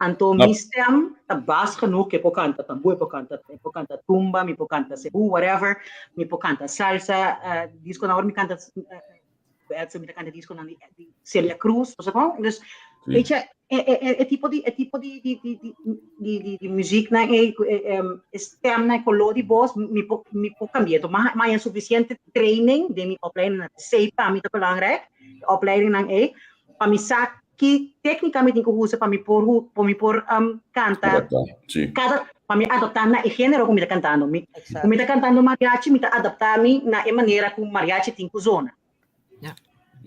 Anto No. mi stem ta bas genoeg, e por kanta tambú, e por kanta, e por kanta tumba, mi por kanta sebú, whatever, mi por kanta salsa, uh, disco na mi kanta, uh, mi ta kanta disco na di, di Celia Cruz, o sea, kon? Dus, Sí. weet je, e, e, e, e tipo di, e tipo di, di, di, di, di, di, di muziek na e, e, em, e stem na e color di voz, mi por, mi por cambia. Entonces, ma, ma hay suficiente training de mi opleiding na C pa mi ta belangrijk, de opleiding nan e, pa mi sa Ki téknika mi tin ku usa pa mi por pa mi por kanta Adaptá, sí. kada pa mi adaptá na e género ku mi ta kantando. Mi Exacto. ku mi ta kantando mariachi mi ta adaptá mi na e manera ku mariachi tin ku zona. Ja.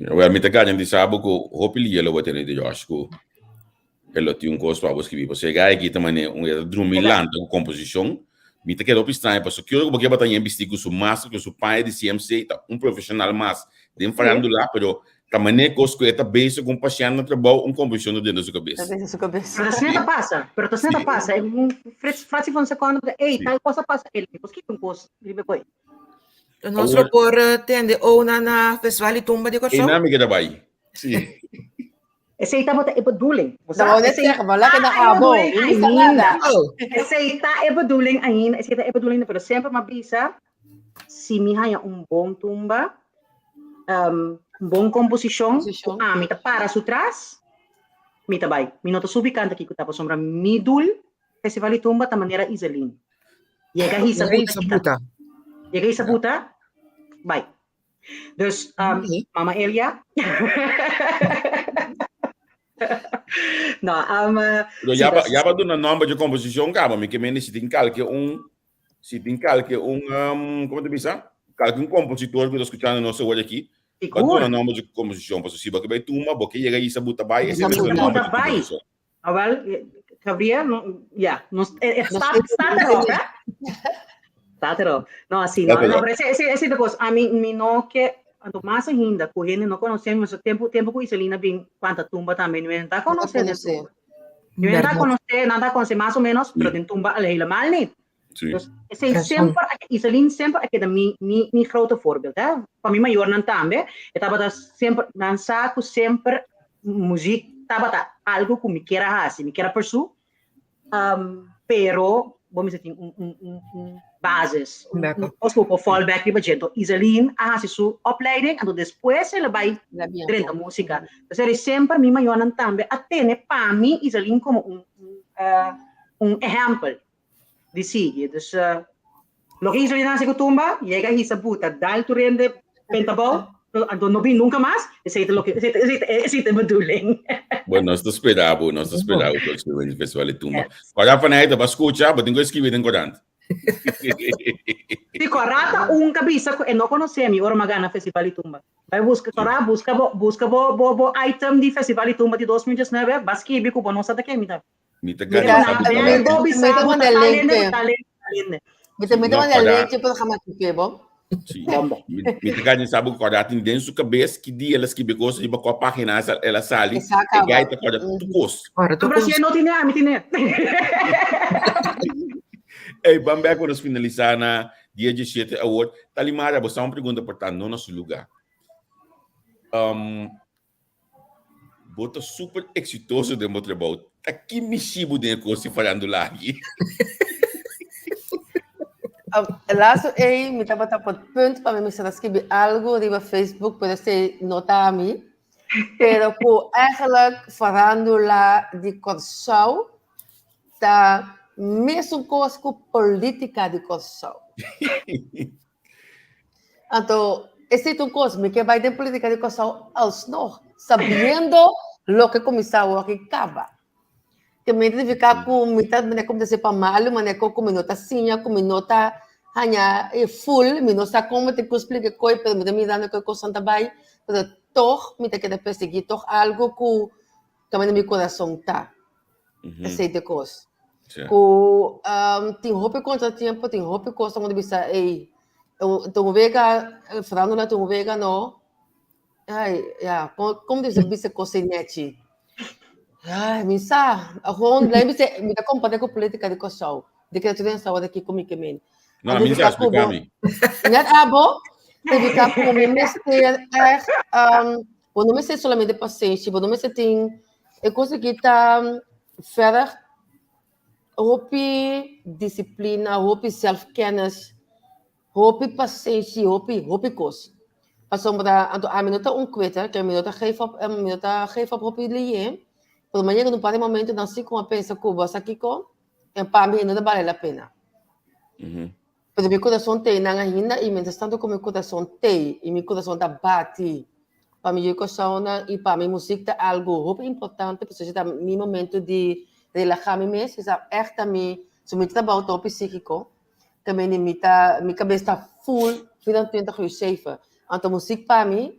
Ja, wel, mi ta garantisa bo ku hopi lia lo bo tene di Josh ku e lo tin un kos pa bo skibi. Pasobra e gai aki ta manera un e ta drumi lanta ku komposishon. Mi ta keda hopi straño pasobra ki ora ku bo ke bo ta yen bisti ku su masker ku su paña di CMC ta un profeshonal mas den farandula pero Ta manera cos cu e ta bezig cu un pashent na trabou, un composicion ta dentro su cabes. Ta dentro su cabes. Pero asina ta pasa, pero asina ta pasa. E un fractie van seconde, bo ta, ey, tal cos a pasa, ey, bo skirbi un cos riba e coy. Nos lo por tende Ona na Festival di Tumba di Kòrsou? Einan mi keda bai. Sí. Esei tabata e bedoeling. Bo Dat sa? wou net Esei zeggen, maar laat het ta nou e abo. bedoeling Niet sa nada. ainda. Oh. Esei ta e bedoeling ainda, esei ta e bedoeling, pero semper m'a bisa, si mi haña un bon tumba, um, un bon komposishon, Komposishon. ku ami ta para su tras, mi ta bai. Mi no ta subi kanta kiko ta, pasobra mi doel, Festival di Tumba ta manera Iselin. Yega hisa Yega buta hisa kita. buta. Yega hisa buta, bai. Dus, um, Oké. Mama Elia. no, um, uh, Pero sí, ya ba, dus- ya ba duna nomber de composición kaba, mi ke mende si tin kalke un Si tin kalke un, um, como te bisa? Kalke un compositor que está escuchando nos hoy aquí, va Sigur. duna nombre de composición. Paso si ba que bay tumba, bo que llega ahí sa buta bay, ese Sa mesmo buta nombre de bay. composición. Ah, wel, Gabriel, no, ja, nos, Nos staat, zit- staat erop, hè? Staat erop. No, así, no, Staat no, erop. pero ese, ese, ese de cos, a mi, mi no ke, anto mas ainda, ku hende no conoce, mi so tempo, tempo ku Iselina bin cuanta tumba tambe, mi no ta conoce de conoce. tumba. Mi no ta Berdad. conoce, no ta conoce más o menos, pero Sí. den tumba al helemaal niet. Sí. Dus esei Razon. semper, Iselin semper a keda mi, mi, mi grote voorbeeld. Hè? Pa mi mayornan tambe, e tabata semper, nan sa ku semper muziek tabata algo ku mi kier a hasi, mi kier a pursue. Um, pero, bo mester tin un, un, un, un basis, un, Backup. un kos ku por fall back riba dje. Enton, Iselin a hasi su opleiding, anto despues el a bai La bien. drenta música. Dus er is semper mi mayornan tambe a tene pa mi Iselin como un, un, uh, un ehempel di sigui. Dus uh, loke Iselin hasi ku tumba, yega hisa buta, dal tur hende benta bou, anto no bin nunca mas, esei ta loke, esei ta, esei ta, esei ta e bedoeling. Bueno, nos ta spera bo, nos ta spera bo próximo Festival di Tumba. Ora van Heide, ba scucha, bo tin ku escribi den corant. Si Corá ta un cabisa ku e no conoce mi ora mi a gana Festival di Tumba. Bai busca Corá, busca bo, busca bo, bo, bo item di Festival di Tumba di 2019, ba skibi ku bo no sa ta ken mi ta. Mi ta Mi gana ta- sa mi- buta mi- link. Bo bisa mi ta bo manda ta link talende, pe. talende, talende. Mi ta mi ta No, manda para- link pero jamás que bo. Sí. Bombo. Mi, mi ta gana sa bu corda tin den su cabeza ki dia ela skibi cos riba kwa pagina esa ela sali. Esa E acaba. gai ta corda tu cos. Ora, tu Pero si no tiene, a mi tiene. Hey, ban back nos finalisar na dia 17 award. Talimara, bo sa un pregunta por ta no na su lugar. Um, bo ta super exitoso den bo trabou. Ta ki mishibu den e kos di farandula aki? Um, laatste ei, mi tabata op het punt pa mi mester a skibi algo riba Facebook, pero esei no ta ami. Pero ku eigenlijk farándula di Kòrsou ta mesun kos ku polítika di Kòrsou. Anto, esei ta un kos, mi ke bai den polítika di Kòrsou alsnog, sabiendo loke kuminsá awor aki kaba. Ke mi identifiká ku mi ta manera ku mi ta hasi pa malu, manera ku mi no ta siña, ku mi no ta haña e full, mi no sa kon mi tin ku splika e koi, pero mi ta mirando ku e kosnan ta bai, pero tog mi ta keda persiguí tog algu ku kaminda mi kurason ta. Esei ta e kos. Sí. Ku um, tin hopi kontratiempo, tin hopi kos ku mi ta bisa, ey, Un wega, farándula ta un wega no. Ai, ja, kon, kon bisa bisa kos ei nechi? Ai, mi sa, gewoon, lei bisa, mi ta kompará ku polítika di Kòrsou. Di ke tur den sa wòrdu kiko mi ke men. No, mi sa expliká mi. Net abo, dediká ku mi mester echt, um, bo no mester solamente pasenshi, bo no mester tin, e kos aki ta verg hopi disiplina, hopi zelfkennis, hopi pasenshi, hopi, hopi kos. Pasobra anto ami no ta un kweter, ke mi no ta geef op, mi no ta geef op hopi lié, pero mi a yega na un par di momentonan si ku mi a pensa ku bo sa kiko, en pa mi no ta bale la pena. Pero mi kurason t'ei nan ainda i mientras tanto ku mi kurason t'ei i mi kurason ta bati pa mi yu Kòrsounan i pa mi muzik ta algu hopi importante pasobra esei ta mi momento di relahá mi mes, esei ta ègt ta mi, so mi trabou ta hopi síkiko, ta mende mi ta mi kabes ta full 24 uur zeven. Anto muzik pa mi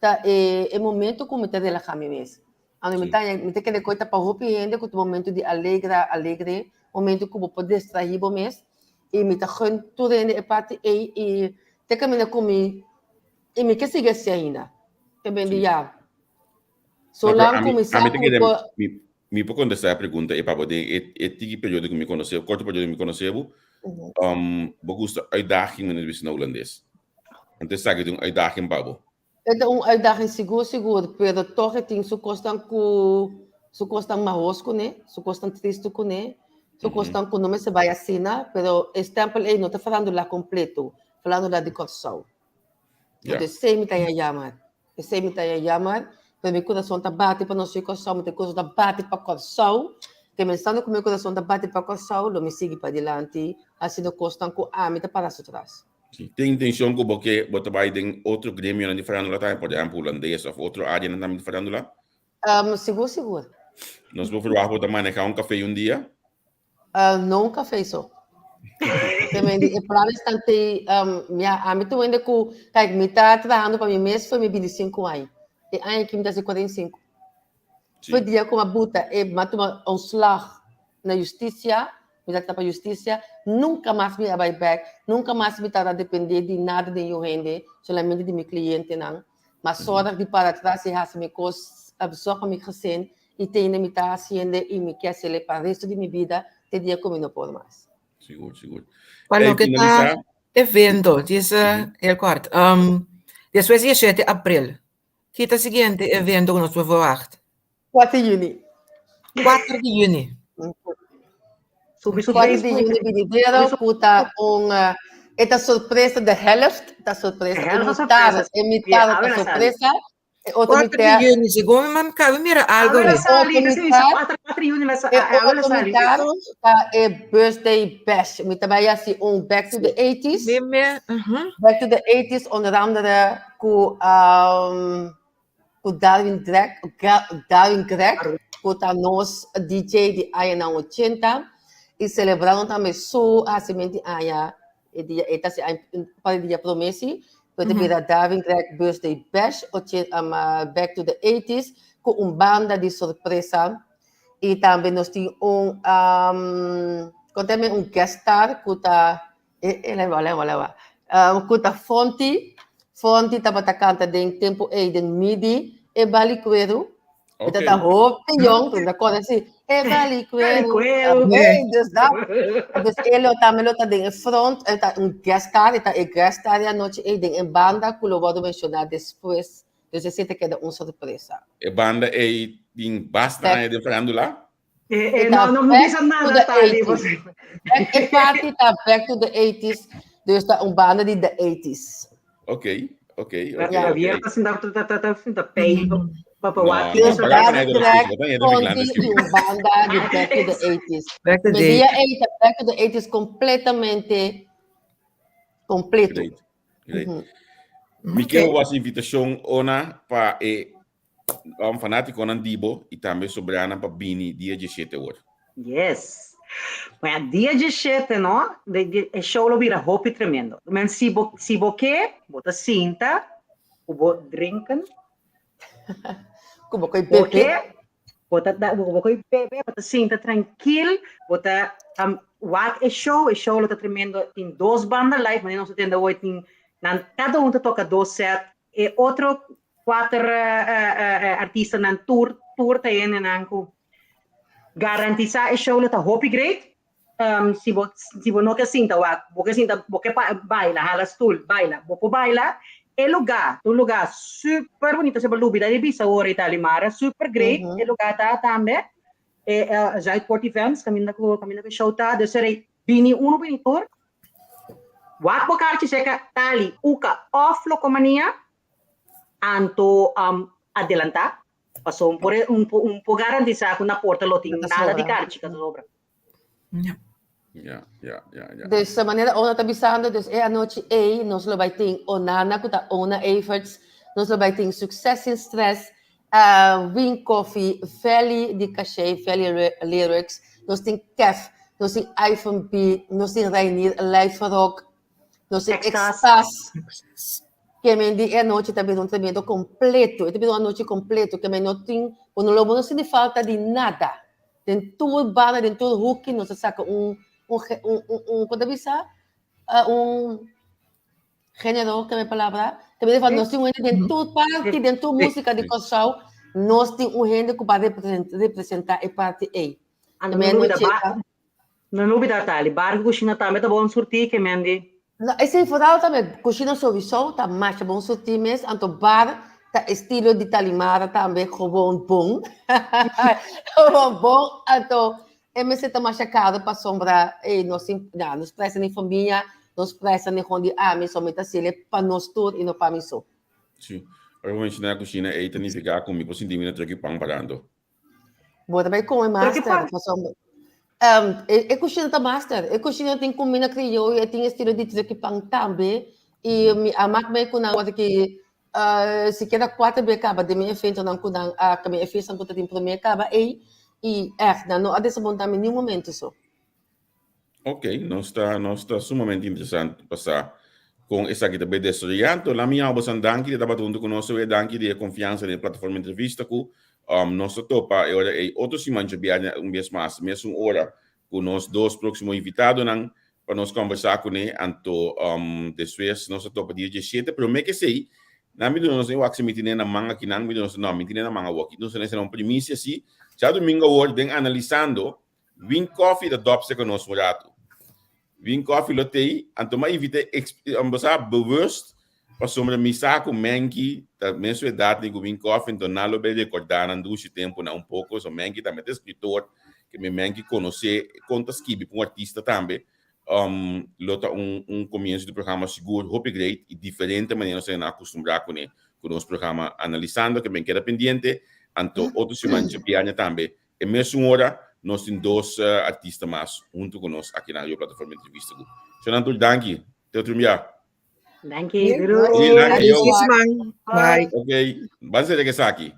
ta e e momento ku mi ta relahá mi mes. Anto mi ta mi ta kere koe ta pa hopi hende ku ta momento di alegra alegre, momento ku bo por distraí bo mes i mi ta gun tur hende e parti ei i te kaminda ku mi i mi ke sigui así ainda. Te ben di ya. Solang ku mi sa ku mi por. Mi por kontestá e pregunta ei pa bo den e e tiki periodo ku mi konosé bo, korto periodo ku mi konosé bo, bo gusta uitdaging manera di bisa na hulandes. Anto esaki ta un uitdaging pa bo. E ta un uitdaging sigur sigur, pero tog e tin su kosnan ku su kosnan mahos kuné, su kosnan tristu kuné, su kosnan ku no mester bai asina, pero e stèmpel ei no ta farándula kompleto, farándula di Kòrsou. Anto esei mi ta ya yamar, esei mi ta ya yamar, pero mi kurason ta bati pa nos yu Kòrsou, mi kurason ta bati pa Kòrsou, kemensando ku mi kurason ta bati pa Kòrsou, lo mi sigui padilanti hasiendo kosnan ku ami ta para su tras. Si tin intencion cu bo ke bo ta bay den otro gremionan di farándula tambe, por ehempel hulandes of otro areanan tambe di farándula? Um, sigur, sigur. Nos por verwacht bo ta maneha un café un dia? Uh, no un café so. Te men di, e planes tan te, um, ja, ami tu wende ku, kijk, mi ta trahando pa mi mes foi mi 25 aña. E aña aki mi ta hasi 45. Sí. Foi dia ku mi a buta e, mi a tuma ontslag na justicia, Mi ta pa justicia, nunca mas mi a bai bek, nunca mas mi tabata depende di nada di niun hende, solamente di mi clientenan. Ma zorg di para atras y haci mi cos, zorg pa mi gezin y tende mi ta haciende y mi kier haciele pa resto di mi bida te dia cu mi no por mas. Sigur, sigur. Pa Ey, loke ta finalisa. evento, djis heel kort. Um, despues di e 7 april, ki ta siguiente evento ku nos por verwacht? 4 di juni. 4 di juni. Subi su 4 di Facebook. juni binidero ku ta un eh, e ta sorpresa de helft, ta sorpresa. De E helft mitar, sorpresa. e mitar Ja, ta awe na sali. sorpresa, e otro 4 di mitar, juni, segun mi mam kabe mira algo Awe na re. sali, otro kasi mitar, 4 4 juni na sa e awe na otro sali. mitar ta e birthday bash. Mi ta bai hasi un back to the 80s. Mi me, mhm. Back to the 80s onder andere ku um, ku Darwin Greg, Darwin Greg, ku ta nos DJ di añanan ochenta, i selebrando tambe su hasimentu di aña, e dia e ta hasi aña un par di dia promé si, pero ta bira Darwin Greg Birthday Bash, ochen back to the eighties, ku un banda di sorpresa, i tambe nos tin un konteme un guest star ku ta E e leba leba leba. Um, ku ta Fonti, Fonti tabata kanta den tempu ei den midi e bali kueru. E Oké. ta hopi jong, toen da kore si, e bali kueru. kueru. Hey, dus dat. Dus e lo tambe lo ta den e front, e ta un guest star, e ta e guest star e anochi ei den e banda ku lo wordo menshoná despues. Dus esei ta keda un sorpresa. E banda ei tin basta Back. aña den farándula. Eh, eh, Ta no, no, no back bisa to nada, the Tali. 80s. Back, e party ta back to the 80s, dus ta un banda di the 80s. Ok, ok, ok. Ja. ok. Javier ta sinta ta ta ta sinta pei pa pa No, wak. no, Dus paga Darwin pa Greg, nada, bota nada Fonti vigilante i un banda di back to the 80s. Back to Mi the dia ei ta back to the 80s completamente completo. Great, great. Mhm. Mi ke was invitacion ona pa e um, fanátikonan di bo i tambe sobranan pa bini dia 17 or. Yes. Bueno, dia 17, no? De, de, e show lo bira hopi tremendo. Men si bo, si bo ke, bo ta sinta, ku bo drinken, Ku bo koi bo bebe. ke, bo ta, da, bo, bo koi bebe, bo ta sinta tranquil, bo ta. Wak e show, e show lo ta tremendo. Tin dos banda live, manera nos a tende awor, tin nan kada un ta toka dos set. E otro kuater artistanan tur tur ta hendenan ku garantisá e show lo ta hopi great. Si bo si bo no ke sinta wak, bo ke sinta bo ke baila, hala stul, baila, bo por baila. E lugá ta un lugá super bunito, si bo lubida di bisa awor ei ta Limara, super great e lugá ta tambe. E Zuidpoort Events kaminda ku kaminda ku e show ta, dus er ei bini unu bini tur. Wak bo karchi seka Tali, Uka òf Lokomania, anto adelantá, pasobra un por un por garantisá ku na porta lo tin nada di karchi ka ta sobra. Ja. Ja, ja, ja, ja. Dus manera Ona ta bisando, dus e anochi ei nos lo bai tin Onana ku ta Ona Everts, nos lo bai tin Succes sin Stress, Win Coffee, Valley di Caché, Valley Lyrics, nos tin Kef, nos tin Ivan B, nos tin Reinier Live Rock, nos tin Extas. Ke men di e anochi ta bira un tremendo completo, e ta bira un anochi completo, ke men no tin, bo no lo bo no sinti falta di nada. Den tur banda, den tur hoeki nos a saca un, un, un, un, un, con ta bisa? Un Género, ke mi palabra? Te mira van, nos tin un hende den tur parti, den tur música di Kòrsou, nos tin un hende ku pa representá e parti ei. Anda, no lubida, no lubida Tali, bar ku kushina tambe ta bon surtí, ke men di. No, esei vooral tambe, kushina souwisou ta masha bon surtí mes, anto bar ta estilo di Talimara tambe gewoon bon. Gewoon bon, anto E mester ta masha caro pasobra ey nos tin ya nos presta ni famia, nos presta ni hon di ami, so mi ta haciele pa nos tur y no pa mi so. Sí. Ora bo menciona cushina ey ta nifica cu mi por sinti mi na truck y pan parando. Bo ta bay come master pasobra e cushina ta master, e cushina tin cuminda crioyo, e tin estilo di truck y pan tambe y mi a mak bay cu nan ora ki Sikiera kuater be kaba den mi eventonan ku nan a mi e fiestanan ku ta tin promé kaba ei i ègt nan no a desapuntá mi niun momento so. Ok, nos ta nos ta sumamente interesante pa sa kon esaki ta bay desaroyá. Anto laat mi yama bosan danki di tabata huntu ku nos awe. Danki di e konfiansa den e plataforma entrevista ku nos ta topa e ora ei otro siman djabièrnè un bes mas mesun ora ku nos dos próksimo invitadonan pa nos kòmbersá kuné, anto despues nos a topa dia diesshete, promé ke esei, nan mi duna nos e wak si mi tine na man akinan, mi duna nos, no, mi tine na man awor, nos a nesesitá un primisia si, djadumingu awor den analisando, Win Coffee ta dòp serka nos un ratu. Win Coffee lo tei, anto mi a invit'é bo sa, bewust, pasobra mi sa ku Menki ta mesun edat ni ku Win Coffee, anto nan lo bai rekordá nan dushi tempunan un poko, so Menki tambe ta eskritor, ke mi Menki konosé kon ta skibi pa un artista tambe, lo ta un un komienso di programa sigur hopi great i diferente manera nos a yena akustumbrá kuné ku nos programa Analisando, ke men keda pendiente, anto otro siman djabièrnè tambe E mesun ora nos tin dos artista mas hunto cu nos aki na Yo Plataforma Entrevista cu. Shonan tur danki. Te otro bia. Danki. Sí, danki. Yo. Bye. Ok. Ban ser que esaki.